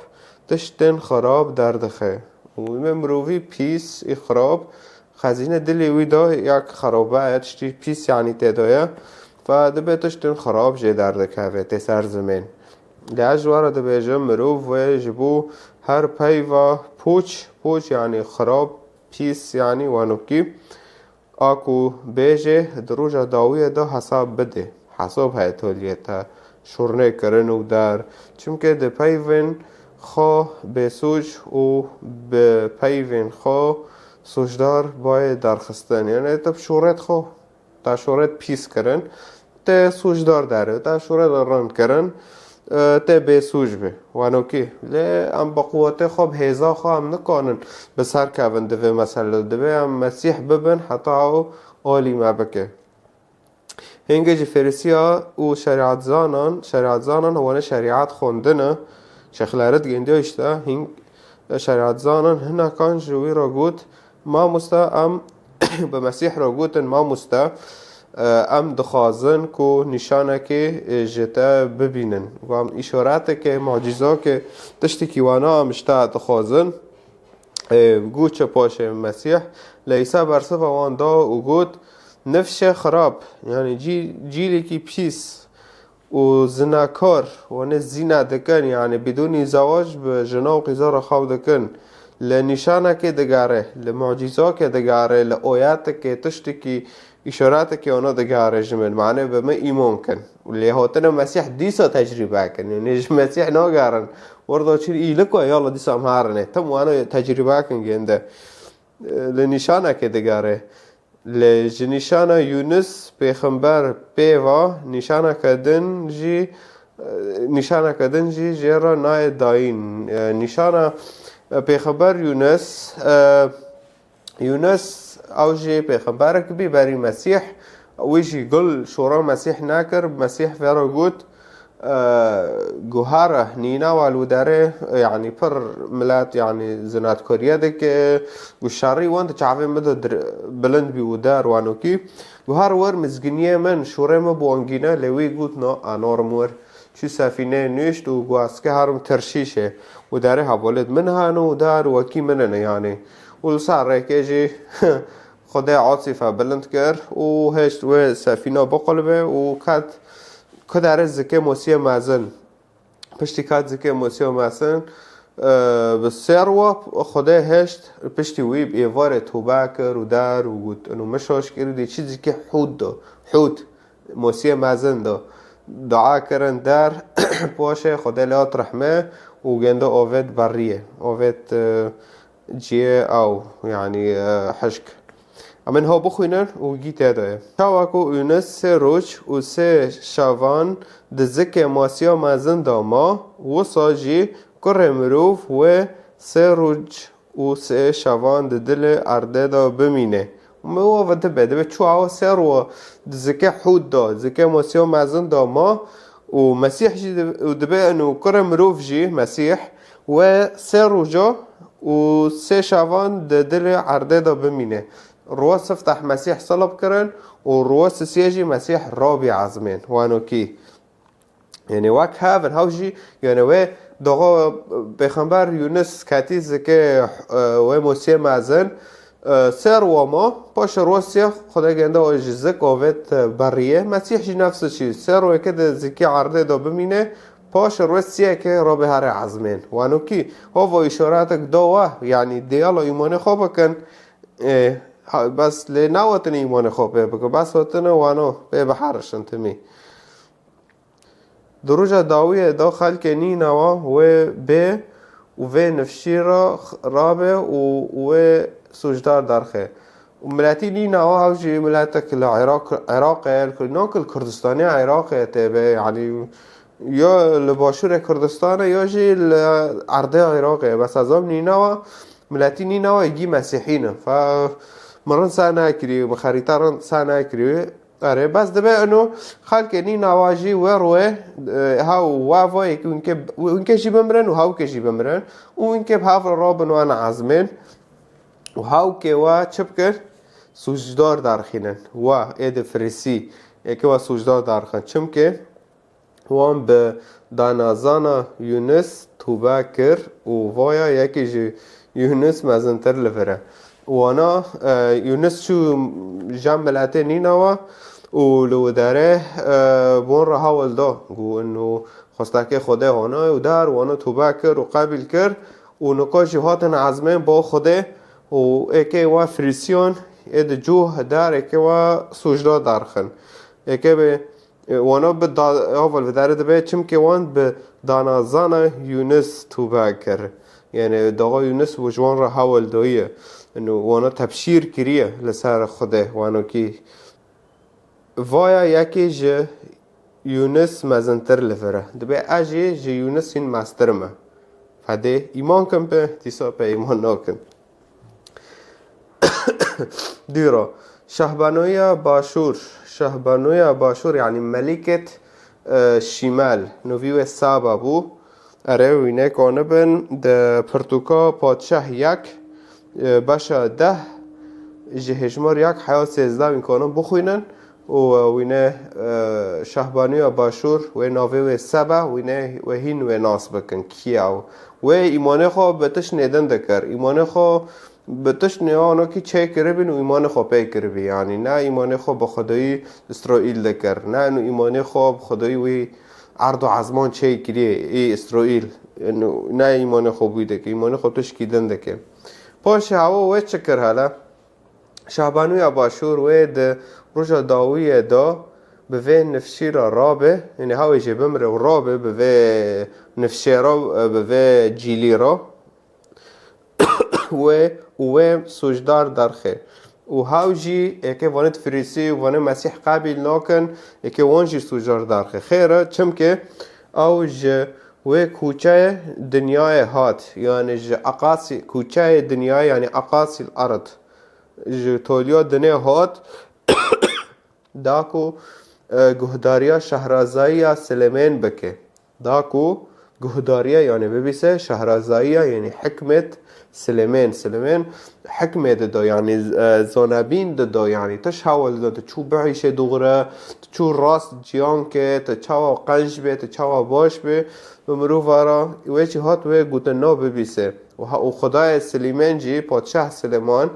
tiştên xirab derdixe. Û me mirovî pîs î xirab xezîne dilê wî de ya ki xerobe ye, tiştî pîs yanî tê de ye. Fe dibe tiştên xirab jê derdikeve tê ser zimên. Lê ez ji we re dibêjim, mirov wê ji bo her peyva poç, poç yanî xirab, pîs yanî wanokî, a ku bêjê di roja dawiyê de hesab bidê. Hesab heye toliyê te şûrnê kirin û der. Çimkê di peyvên xwe bêsûc û bi peyvên xwe sûcdar bayê derxistin. Yani te bi şûret xwe, te şûret pîs kirin, te sûcdar dere, te şûret rind kirin, e, te bêsûc be. Wanokî. Lê em bi quwetê xwe, bi hêza xwe em nikanin bi ser kevin di vê meselê. Divê em Mesîh bibin heta ew alî me bike. Hingê ji Ferîsiya û şerîetzanan, şerîetzanan wane şerîet xwendine, şexlerit gendiya işte, hing şerîetzanan hinekan ji wî re got, Mamosta, em bi Mesîh re gotin, Mamosta, e, em dixwazin ku nîşanekê, e, ji te bibînin. Û em îşareteke, mucîzake, tiştekî wana em ji te dixwazin. E, goçe paşê Mesîh, lê Îsa bersiva wan da û got, Nifşe xirab, yanî cî-, cîlekî pîs, û zinakar, wane zîna dikin, yanî bidûnî zewac bi jina û qîza re xew dikin, li nîşanekê digere, li mucîzakê digere, li oyetekê, tiştekî, îşaretekê wana digere ji min. Mane bi min îman kin. Û lê hatine Mesîh dîsa tecrîbe kin. Yanî ji Mesîh nagerin. Werda çir î liko yala dîsa em herine. Tim wana tecrîbe kin gende. Li nîşanekê digere. Lê ji nîşana Yûnis pêxember pê ve, nîşaneke din jî, e, nîşaneke din jî jê re nayê dayîn. E, nîşana, e, pêxember Yûnis, e, Yûnis ew jî pêxemberek bî berî Mesîh. Wî jî gul şora Mesîh nekir. Mesîh vê re got, e, guhara Nînawa li derê, e, yanî pir milet, yanî zinatkariye dike, ku şerî wan di çavê min de dir-, bilind bî û der wanokî. Guhar wer mizginiyê min, şûrê min bi wan gîne, lê wî got, na, anorim wer. Çû sefîneyê nûşt û guazke herim Terşîşê û derê hevalêt min hene û dar wekî min in, yanî. Û li ser rêkê jî Xwedê asîfe bilind kir û hêşt wê sefîna biqulibê û ket ku derê zikê Mosiyê mezin. Piştî ket zikê Mosiyê mezin, e, bi sê rû Xwedê hêşt piştî wî bi êvarê tobe kir û der û got, ino min şaş kirî dê çi zikê Hûd do. Hûd, Mosiyê mezin do. Dua kirin der, paşê Xwedê lê hat rehmê û gende ovêt beriyê. Ovêt, e, ciyê ew, yanî, e, hişk. Em ên ha bixwînin û gî tê de ye. Çawa ku Yûnis sê roj û sê şevan di zikê Masiya mezin de ma, wisa jî kurê mirov wê sê roj û sê şevan di dilê erdê de bimîne. Û me wa ve dibe, dibe çawa sê ro di zikê Hûd de, zikê Masiya mezin de ma, û Mesîh jî di-, û dibe eno kurê mirov jî, Mesîh, wê sê roja û sê şevan di dilê erdê de bimîne. Roja sifteh Mesîh silib kirin û roja sisiyê jî Mesîh rabî ezmên. Wano kî. Yanî wek hev in, hew jî, yanî wê doxa pêxember Yûnis ketî zikê, e, wê Mosiyê mezin, e, sê rû ma, paşê roja siyê Xwedê gende wê ji zik ovêt, e, beriyê. Mesîh jî nefs şî. Sê rûyeke di zikê erdê de bimîne, paşê roja siyekê rabê herê ezmên. Wano kî, hova îşaretek da we, yanî diyala îmanê xwe bikin, e, ha, bes lê newatine îmanê xwe pê bikin, bes hatine wano pê biherişin timî. Di roja dawiyê de xelkê Nînewa wê bê û vê nifşî re rabe û wê sûcdar derxe. Û miletî Nînewa ew jî miletek li Iraq, Iraqê, li Kur-, nak li Kurdistanê Iraqê tê be, yanî ya li başûrê Kurdistanê ya jî li erdê Iraqê. Bes ez zam Nînewa, miletî Nînewa êgî mesîhî ne. Fe min rind ser nekirî, min xerîta rind ser nekirî. Erê, bes dibe ino xelkê Nînawa jî wê rûyê, e, ha û wa vayê ki winke, winke jî bimirin û hawkê jî bimirin û winke bi hev re rabin wan ezmên û hawkê wa çi bikir? Sûcdar derxînin. Wa ê di firisî, êkê wa sûcdar derxin. Çimkê wan bi danazana Yûnis tûbe kir û vaya yekî ji Yûnis mezintir li vir e. Wana, e, Yûnis çû cem miletê Nînawa û li wê derê, e, bon re hewl da. Got, ino xwestekê Xwedê hona û dar wana tûbe kir û qebîl kir û nika jî hatin ezmên bo Xwedê û êkê wa firîsiyan ê di cû dar êkê wa sûcda derxin. Êkê bê E, wana bi da-, heval bi derê dibe, çimkê wan bi danazana Yûnis tûbe kir. Yanî, daxa Yûnis û ji wan re hewl daye. Ino, wana tebşîr kiriye li ser Xwedê, wano kî, vaya yekê ji Yûnis mezintir li vir e. Dibe ez jî ji Yûnis hîn mestir me. Fedê îman kin pê, dîsa pê îman nakin. Dîro. Şahbanoya Başûr. Şahbanoya Başûr, yanî Meliket, e, Şimal. Novî wê Saba bû. Erê, wî nekanibin. Di pirtûka Padşah yek, e, beşa deh, Ji hejmar yek heya sêzdeh wîn kanin bixwînin û wîne, e, Şahbanûya Başûr, wê navê wê Seba, wîne wê hîn wê nas bikin. Kî ye ew? Wê îmanê xwe bi tişt nêdin dikir. Îmanê xwe bi tişt nêwanokî çê kiribîn û îmanê xwe pê kiribî. Yanî ne îmanê xwe bi Xwedayî Îsraîl dikir. Ne û îmanê xwe bi Xwedayî wî erd û ezman çê kirî, ê Îsraîl. Ne îmanê xwe bûyî dike. Îmanê xwe tişkî din dike. Paşê hewa wê çi kir hele? Şahbanûya Başûr wê di roja dawiyê de bi vê nifşî re rabe, yanî hawê jê bimire û rabe bi vê nifşê re, bi vê cîlî re wê û wê sûcdar derxe. Û haw jî êkê vanê difirîsî û vanê Mesîh qebîl nakin, êkê wan jî sûcdar derxe. Xêr e, çimkî ew ji wê kûçeyê dinyayê hat, yanî ji eqasî, kûçeyê dinyayê, yanî eqasî erd. Ji toliya dinê hat, da ku, e, guhdariya şehrazayiya Silemên bike. Da ku guhdariya, yanî bibîse şehrazayiya, yanî hikmet Silemên. Silemên hikmê dida, yanî, e, zonebîn dida, yanî tu ji hewl de tu çû biîşê dûgre, tu çû rast ciyan ke, tu çawa qenc be, tu çawa baş be, bi mirova re wê jî hat wê gotin na bibîse. Û ha-, û Xwedayê Silîmên jî, padşah Silêman,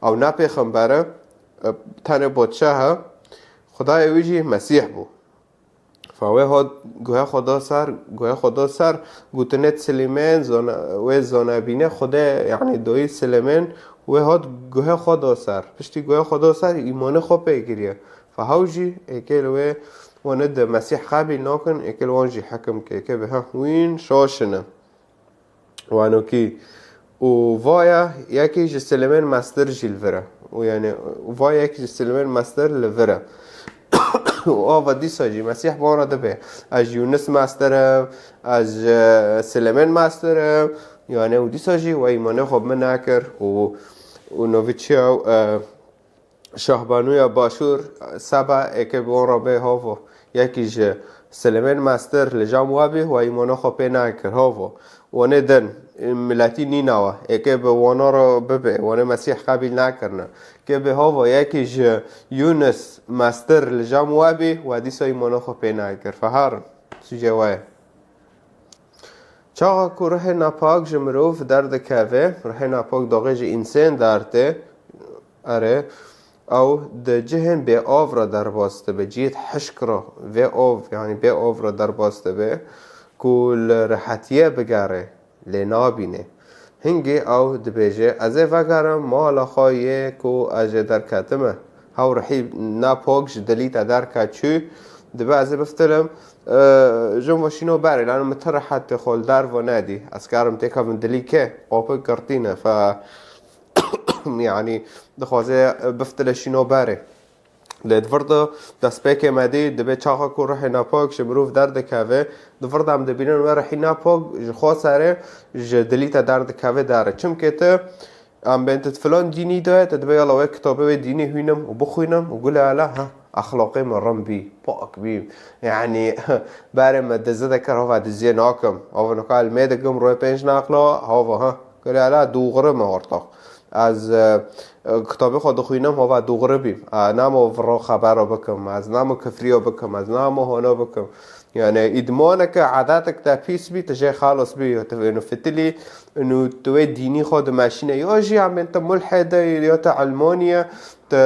ew ne pêxember e, e, tenê padşah e, Xwedayê wî jî Mesîh bû. Fa wê hat guhê xwe da ser, guhê xwe da ser gotinê Silîmên, zana-, wê zanebîne Xwedê, yanî doyî Silêmên, wê hat guhê xwe da ser. Piştî guhê xwe da ser, îmanê xwe pê kiriye. Fa hew jî êkê li wê wane di Mesîh qebîl nakin, êkê li wan jî hekim ke, êkê bi heh wîn şaşine. Wanokî. Û vaya yekî ji Silêmên Mestir jî li vir e. Û yanî, vaya yekî ji Silêmên Mestir li vir e. Û ava dîsa jî Mesîh bi wan re dibe, ez ji Yûnis Mestir im, ez ji Silêmên Mestir im. Yanî, û dîsa jî we îmanê xwe bi min nekir û, û novî çi ye, e, Şahbanûya Başûr, Seba, êkê bi wan re bê havo. Yekî ji Silêmên Mestir li cem we bî, we îmana xwe pê nekir, havo. Wanê din, miletî nîna we, êkê bi wana re bibe, wanê Mesîh qebîl nekirine. Kê bê havo, yekî ji Yûnis Mestir li cem we bî, we dîsa îmana xwe pê nekir. Feherin, sûcê we ye. Çaxa ku ruhê napak ji mirov derdikeve, ruhê napak daxê ji însên dertê, erê, ew di cihên bêav re derbas dibe, cihê hişk re, vê av, yanî bêav re derbas dibe, ku li rehetiyê bigere, lê nabîne. Hingê ew dibêje, ez ê vegerim mala xwe yê ku ez jê derketime. Hew rihî napak ji dilî te derket çû, dibe ez ê biftilim, e, jin ve şîno berê, lano min ti rehetê xwe li derve nedî. Ez karim têkevim dilî ke, qopik girtîne, fe, yanî dixwaze biftile şîno berê. Lê di vir de destpêkê me dî, dibê çaxa ku ruhê napak ji mirov derdikeve, di vir de em dibînin wê ruhî napak ji xwe serê, ji dilî te derdikeve derê. Çimkê tu, em bên tu di filan dînî de ye, tu dibê yala wê kitabê wê dînî hûnim û bixwînim û gule ala, ha, exlaqê min rin bî, pak bî. Yanî, berê me dizi dikir, hova diziyê nakim. Hova nika ilmê dikim, rûyê pênc naqla, hova, ha. Gule ala dûxiri me ortax. Ez, e, e, kitabê xwe dixwînim, hova dûxiri bîm. E, namo viro xebero bikim, ez namo kifriyo bikim, ez namo hono bikim. Yani îdmaneke, edetek te pîs bî, tu jê xelos bî, ya tu vêno fitilî, û tu wê dînî xwe dimeşîne. Ya jî em bên tu mulhede, ya tu elmaniye, tu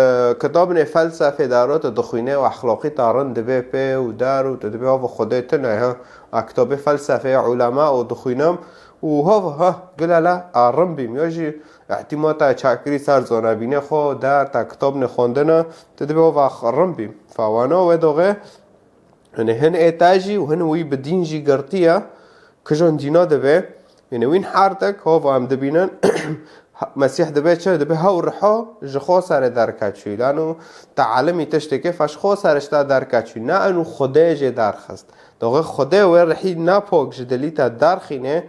kitabinê felsefê daro tu dixwîne û exlaqî te rind dibe pê û der û tu dibê ava Xwedê tune, ha. A kitabê felsefê, ulema û dixwînim û hava, ha, gule la, a rin bîm. Ya jî îtîmata çakirî ser zonebînê xwe, der ta kitabinê xwendine, tu dibê hava rin bîm. Fa wana wê doxê, yani hin ê te jî û hin wî bi dîn jî girtiye, kijan dîna dibe, yani wîn her tek hava em dibînin, Mesîh dibe çi? Dibe hew riha ji xwe serê derket çû. Lano te elimî tiştekê fe ji xwe serê ji te derket çû. Ne eno Xwedê jê derxist. Doxê Xwedê wê rihî napak ji dilî te derxîne,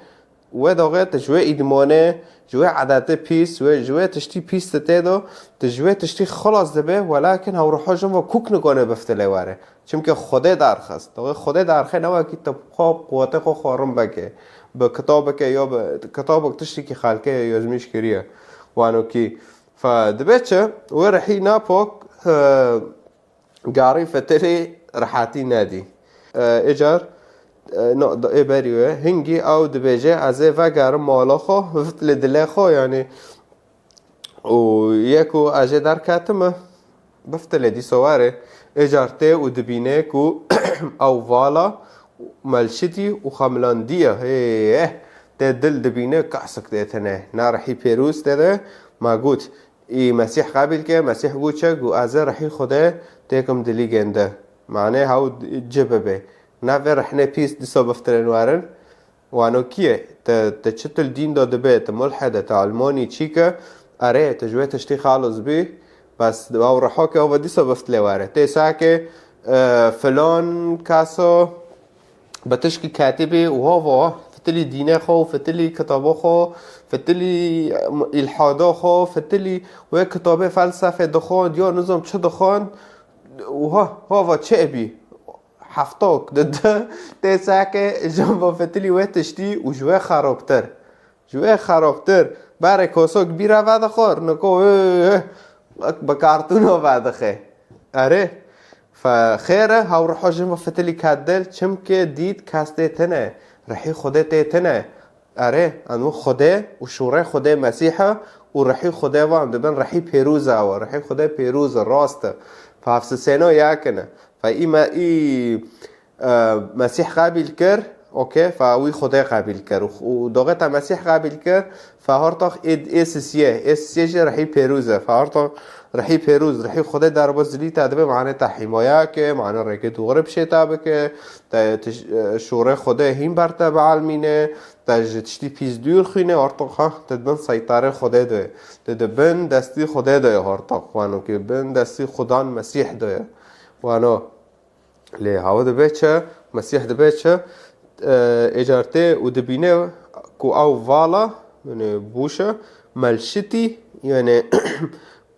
wê doxê tu ji wê îdmanê, ji wê edetê pîs, wê, ji wê tiştî pîs tu tê de, tu ji wê tiştî xilas dibe, welakin hew riha jin ve kûk nikane biftilê were. Çimkî Xwedê derxist. Doxê Xwedê derxê ne wekî tu xwe quwetê xwe xwarin bike. Bi kitabeke ya bi kitabek tiştekî xelkê yazmîş kiriye. Wanokî Fe dibe çi? Wê rihî napok, e, garî fitilî rihatî nedî. E, êcar, e, no, ê berî wê, hingî ew dibêje, ez ê vegerim mala xwe, fitilê dilê xwe, yanî, û yê ku ez jê derketime, biftilê dîso were, êcar tê û dibîne ku ew vala, melşitî û xemilandiye. Hê, eh, tê dil dibîne kasik tê tine. Na rihî pêrûz tê de, ma got, î Mesîh qebîl ke, Mesîh got çi? Got, ez ê rihî Xwedê têkim dilî gênde. Mane hew ci bibe. Na vê rihne pîs dîso biftilên werin. Wano kî ye? Te, te çi til dîn de dibe, te mulhede, te almanî çî ke, erê, te ji wê tiştî xalos bî, bes ew riho ke ew dîsa biftilê were. Tê sake, e, filan kaso bi tişkî ketibî û hava fitilî dînê xwe û fitilî kitabo xwe, fitilî, e, îlhado xwe, fitilî wê kitabê felsefê dixwand, ya nizam çi dixwand, û ha, hava çi bî? Heftok dide, tê sake, jamba fitilî wê tiştî û ji wê xerabtir. Ji wê xerabtir. Berê kosok bîra vedixwar, niko, eh, eh, bi kartûna vedixe. Erê, fe xêr e, hew riho jin ve fitilî ket dil, çimkê dît kes tê tine, rihî Xwedê tê tine. Erê, em û Xwedê û şûrê Xwedê Mesîh e û rihî Xwedê ve em dibin rihî pêrûz e ew e. Rihî Xwedê pêrûz e, rast e. Fe hevsisêno yek in e. Fe î me, î, e, Mesîh qebîl kir, okey, fe wî Xwedê qebîl kir. Û, û doxê te Mesîh qebîl kir, fe hartax ê, ê sisiyê, ê sisiyê jî rihî pêrûz e. Fe hartax rihî pêrûz, rihî Xwedê derbas dilî te dibe, mane te hîmaya ke, mane rêkê dûxirê bi şê te bike, te, te, e, şûrê Xwedê hîn ber te bielmîne, te ji tiştî pîs dûr xwîne, hartax ha, te di bin seytarê Xwedê de, te di bin destî Xwedê de ye hartax, wano ke bin destî Xudan Mesîh de ye. Wano. Lê hewa dibe çi? Mesîh dibe çi? E, êcar tê û dibîne ku ew vala, yani bûşe, melşitî, yani,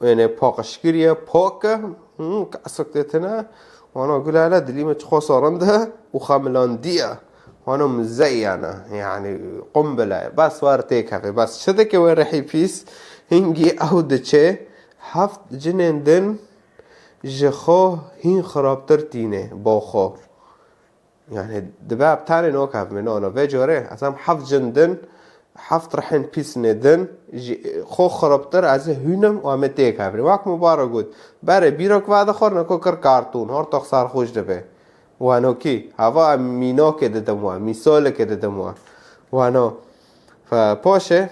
yani paqijkirî ye, pak e, hmm, kesek tê tine, wana gulale dilî me çi xwe sarinde û xemilandiye. Wana muzeyyene, yani qumbile, bes wer têkeve, bes çi dike wê rihî pîs, hingî ew diçe, heft cinên din, ji xwe hîn xirabtir tîne bo xwe. Yani dibe em tenê nokevime, no, no, vê corê, ez em heft jin din, heft rihên pîsnê din, ji xwe xirabtir ez ê hûnim û em ê têkevine. Wek min bara got, berê bîrok vedixwar, niko kir kartûn, hortox serxoş dibe. Wano kî, hava em mînokê didim we, mîsolekê didim we. Wano, fe, poşê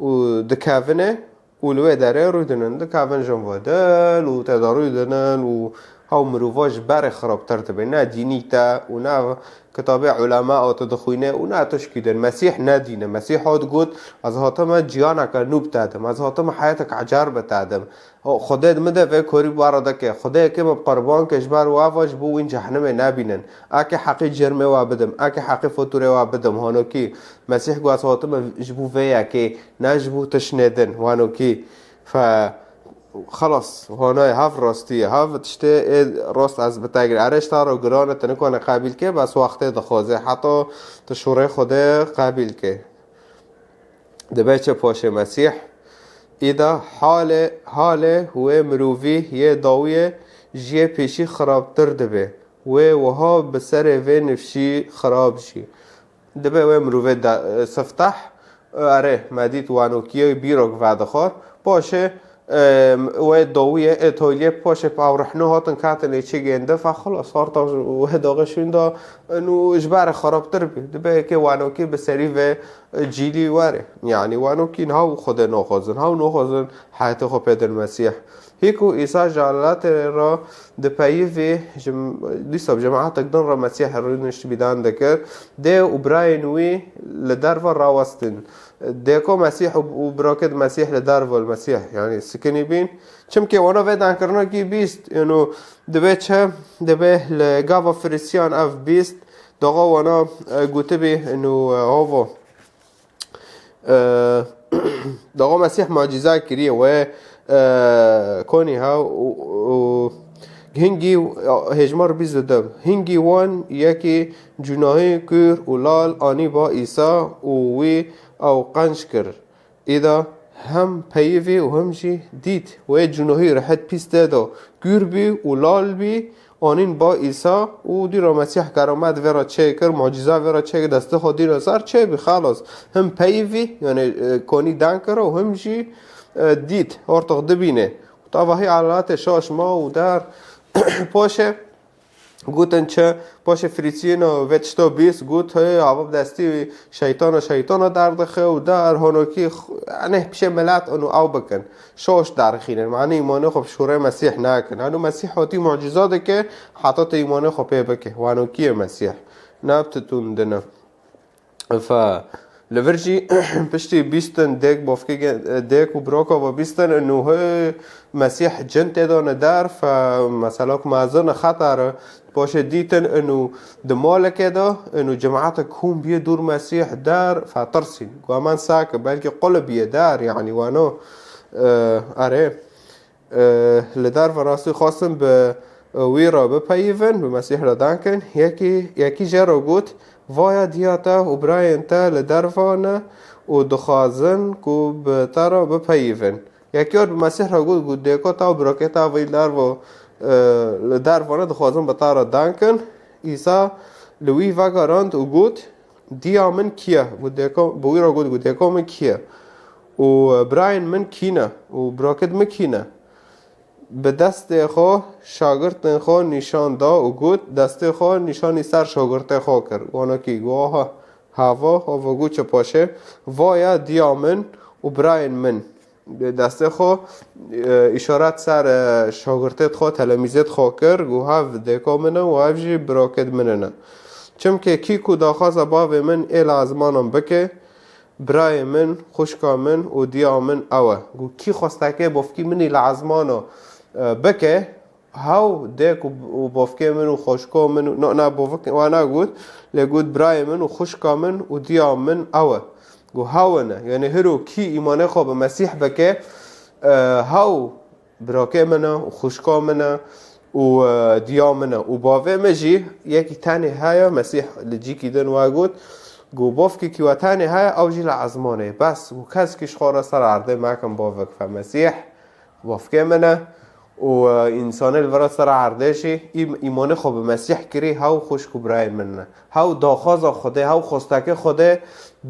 û dikevine, û li wê derê rûdinin, dikevin jin ve dil û tê de rûdinin û hew mirova ji berê xirabtir dibe. Ne dînî te û ne kitabê ulema û tu dixwîne û ne tişkî din. Mesîh ne dîn e. Mesîh hat got, ez hatime ciyaneke nû bi te dim. Ez hatime heyetek ecar bi te dim. Xwedê min de vê korî bara dike. Xwedê yekê min qurban ke ji ber we ve ji bo wîn cehnimê nebînin. Eke heqî cirmê we bidim. Eke heqî faturê we bidim. Hanokî Mesîh got, ez hatime ji bo vê yekê. Ne ji bo tiştê din, wano kî. Fe, xelas, honay, hev rastî ye, hev tiştê ê rast ez bi te gir. Erê ji te re giran e, tu nikane qebîl ke, bes wextê dixwaze. Heta tu şûrê Xwedê qebîl ke. Dibe çi paşê Mesîh? Îda halê, halê wê mirovî yê dawiyê ji yê pêşî xirabtir dibe. Wê wiha bi serê vê nifşî xirab jî. Dibe wê mirovê de, e, sifteh, e, erê, me dît wanokiyê bîrok vedixwar. Paşê, e, wê dawiyê, ê toyliyê, paşê pe ew rihno hatin katin ê çi gêndi, fe xelas, harta wê doxê şûnda, e, nû ji ber xirabtir bî. Dibe yekê wanokî bi serî vê, e, cîlî were. Yanî wanokî niha û Xwedê naxwazin, hew naxwazin heyetê xwe pêdin Mesîh. Hî ku Îsa ji elatê re dipeyivî, ji, dîsa bi cemaetek din re Mesîh rûniştbîdan dikir, dê û birayên wî li derve rawestin. Dê ku Mesîh û, û birokêt Mesîh li derve li Mesîh, yanî sikinî bîn. Çimkî wana vê dankirinekî bîst, êno dibe çi, dibe li gava Firistiyan ev bîst, daxa wana, e, gotibî, êno, e, hava. E, Daxa Mesîh macîza kiriye we, e, konî ha û, û hingî, hêjmar bîst û du. Hingî wan yekî cunahî kûr û lal anî ba Îsa û wî ew qenc kir. Îda hem peyivî û hem jî dît wê cinohî rihêt pîs tê de kûr bî û lal bî, anîn ba Îsa û dîra Mesîh keramet vê re çêkir, mucîza vê re çêkir, destê xwe dîna ser çêbî, xelas. Him peyivî, yani, e, konî dan kir û him jî, e, dît, ortix dibîne. Tavahî elatê şaş ma û der paşê Gotin çi? Paşê firîçiyêna vê tişta bîst got, hey, ava bi destî şeytana, şeytana derdixe û der honokî xu-, yanî pişê milet û ew bikin. Şaş derxînin. Manî îmanê xwe bi şûrê Mesîh nakin. Hano Mesîh hatî mucîza dike, heta tu îmanê xwe pê bike. Wanokî ye Mesîh. Ne bi titûn dine. Fe li vir jî piştî bîstin dêk bavkê ge-, dêk û biraka ve bîstin û hê Mesîh cin tê de ne der, fe mesela ku mezin xeter e, paşê dîtin û di malekê de û cemaetek hûn bîye dûr Mesîh der, fe tirsîn. Got, "Emen sake, belkî qulib bîye der, yanî wano, e, erê." E, li derve rastî xwestin bi, e, wî re bipeyivin, bi Mesîh re dankin. Yekî, yekî jê re got, "Vaya diya te û birayên te li derve ne û dixwazin ku bi te re bipeyivin." Yekî yor bi Mesîh re got, got, "Dêka te û birokê te vî derve, e, li derve ne, dixwazin bi te re dankin." Îsa li wî vegerand û got, "Diya min kî ye?" Got, "Dêka," bi wî re got, got, "Dêka min kî ye? Û, e, birayên min kî ne? Û birokêt min kî ne?" Bi destê xwe şagirtên xwe nîşan da û got, destê xwe nîşanî ser şagirtê xwe kir. Wanokî got, "Aha, hava, hava got çi paşê? Vaya diya min û birayên min." Bi destê xwe, e, îşaret ser, e, şagirtê xwe, telemîzê xwe kir, got, "Hev dêka min e û hev jî birokêt min ne. Çimkî kî ku daxwaza bavê min ê li ezmanan bike, birayê min, xwişka min û diya min ew e." Got, "Kî xwestekê bavkî min î li ezmana, e, bike, hew dêk û, û bavkê min û xwişka min û," no, na bavk wana got, lê got, "Birayê min û xwişka min û diya min ew e." Got, "Hew e ne." Yanî hiro kî îmanê xwe bi Mesîh bike, e, hew birokê min e û xwişka min e û, e, diya min e. Û bavê min jî yekî tenê heye, Mesîh li cîkî din we got, got, "Bavkekî we tenê heye, ew jî li ezmanê. Bes, got, keskî ji xwe re ser erdê mekin bavek fe Mesîh, bavkê min e." Û, e, însanê li vir ser erdê jî îm-, îmanê xwe bi Mesîh kirî, hew xwişk û birayên min ne. Hew daxwaza Xwedê, hew xwestekê Xwedê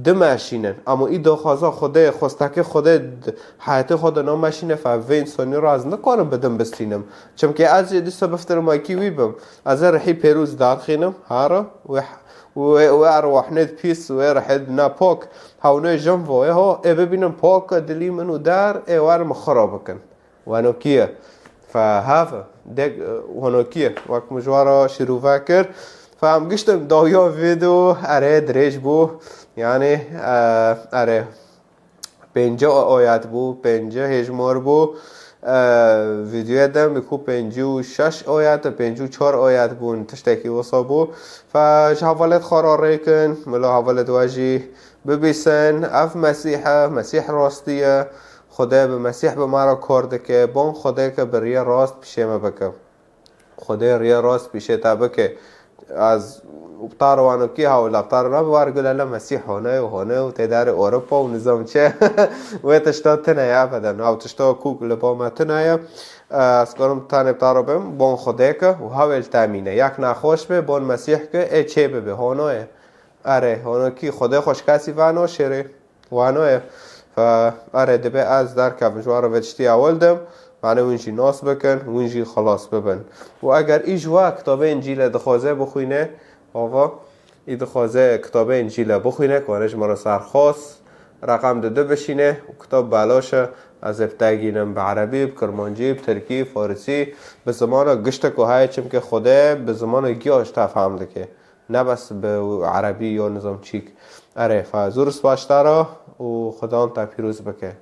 dimeşînin. Ama î daxwaza Xwedê, xwestekê Xwedê d-, heyatê xwe de nameşîne, fe vê însanî re ez nikarim bidin bistînim. Çimkî ez jê dîsa biftirim wekî wî bim. Ez ê rihî pêrûz derxînim, hara, wê, wê, wê erwahnêt pîs, wê rihêt nepak, hewnê jin voye ho, ê bibînin pak e dilî min û der, ê werin min xira bikin. Wanokî ye. Fe hev, dek, e, wanokî ye. Wek min ji we re şîrove kir. Fe em giştin dawiya vîdeo, erê dirêj bû. Yanî, e, erê, pêncî ayet bû, pêncî hêjmar bû. E, vîdeoya dem bi ku pêncî û şeş ayet, pêncî û çar ayet bûn, tiştekî wisa bû. Fe ji hevalêt xwe re rêkin, mila hevalêt we jî bibîsin, ev Mesîh e, Mesîh rastî ye. Xwedê bi Mesîh bi me re kar dike, bon Xwedê ke bi riyê rast pişê me bike. Xwedê riyê rast pişê te bike. Ez bi te re wanokî hewla, bi te re nabe, wer gule le Mesîh hone û hone û tê derê Ewropa û nizam çi. Wê tişta tune ye ebeden. Ew tişta ku li ba me tune ye. Ez karim tenê bi te re bim, bon Xwedê ke û hewêl temîne. Yek nexweş be, bon Mesîh ke, ê çê bibe, hona ye. Erê, honokî Xwedê xwe ji kesî venaşêrê. Wano ye. Fe, erê, dibe ez derkevim ji wan re vê tiştî ewil dim. Mane hûn jî nas bikin, hûn jî xilas bibin. Û eger î ji we kitabê Încîlê dixwaze bixwîne, ava, î dixwaze kitabê Încîlê bixwîne, ku hane ji min re serxas, reqem di du bişîne û kitab belaş e, ez ê bi te gînim bi erebî, bi kirmancî, bi tirkî, farisî, bi zimana giştek ku heye, çimkî Xwedê bi zimana giya ji te fehm dike. Ne bes bi erebî ya nizam çîk. Erê, fe zor spas ji te re û Xudan te pîroz bike.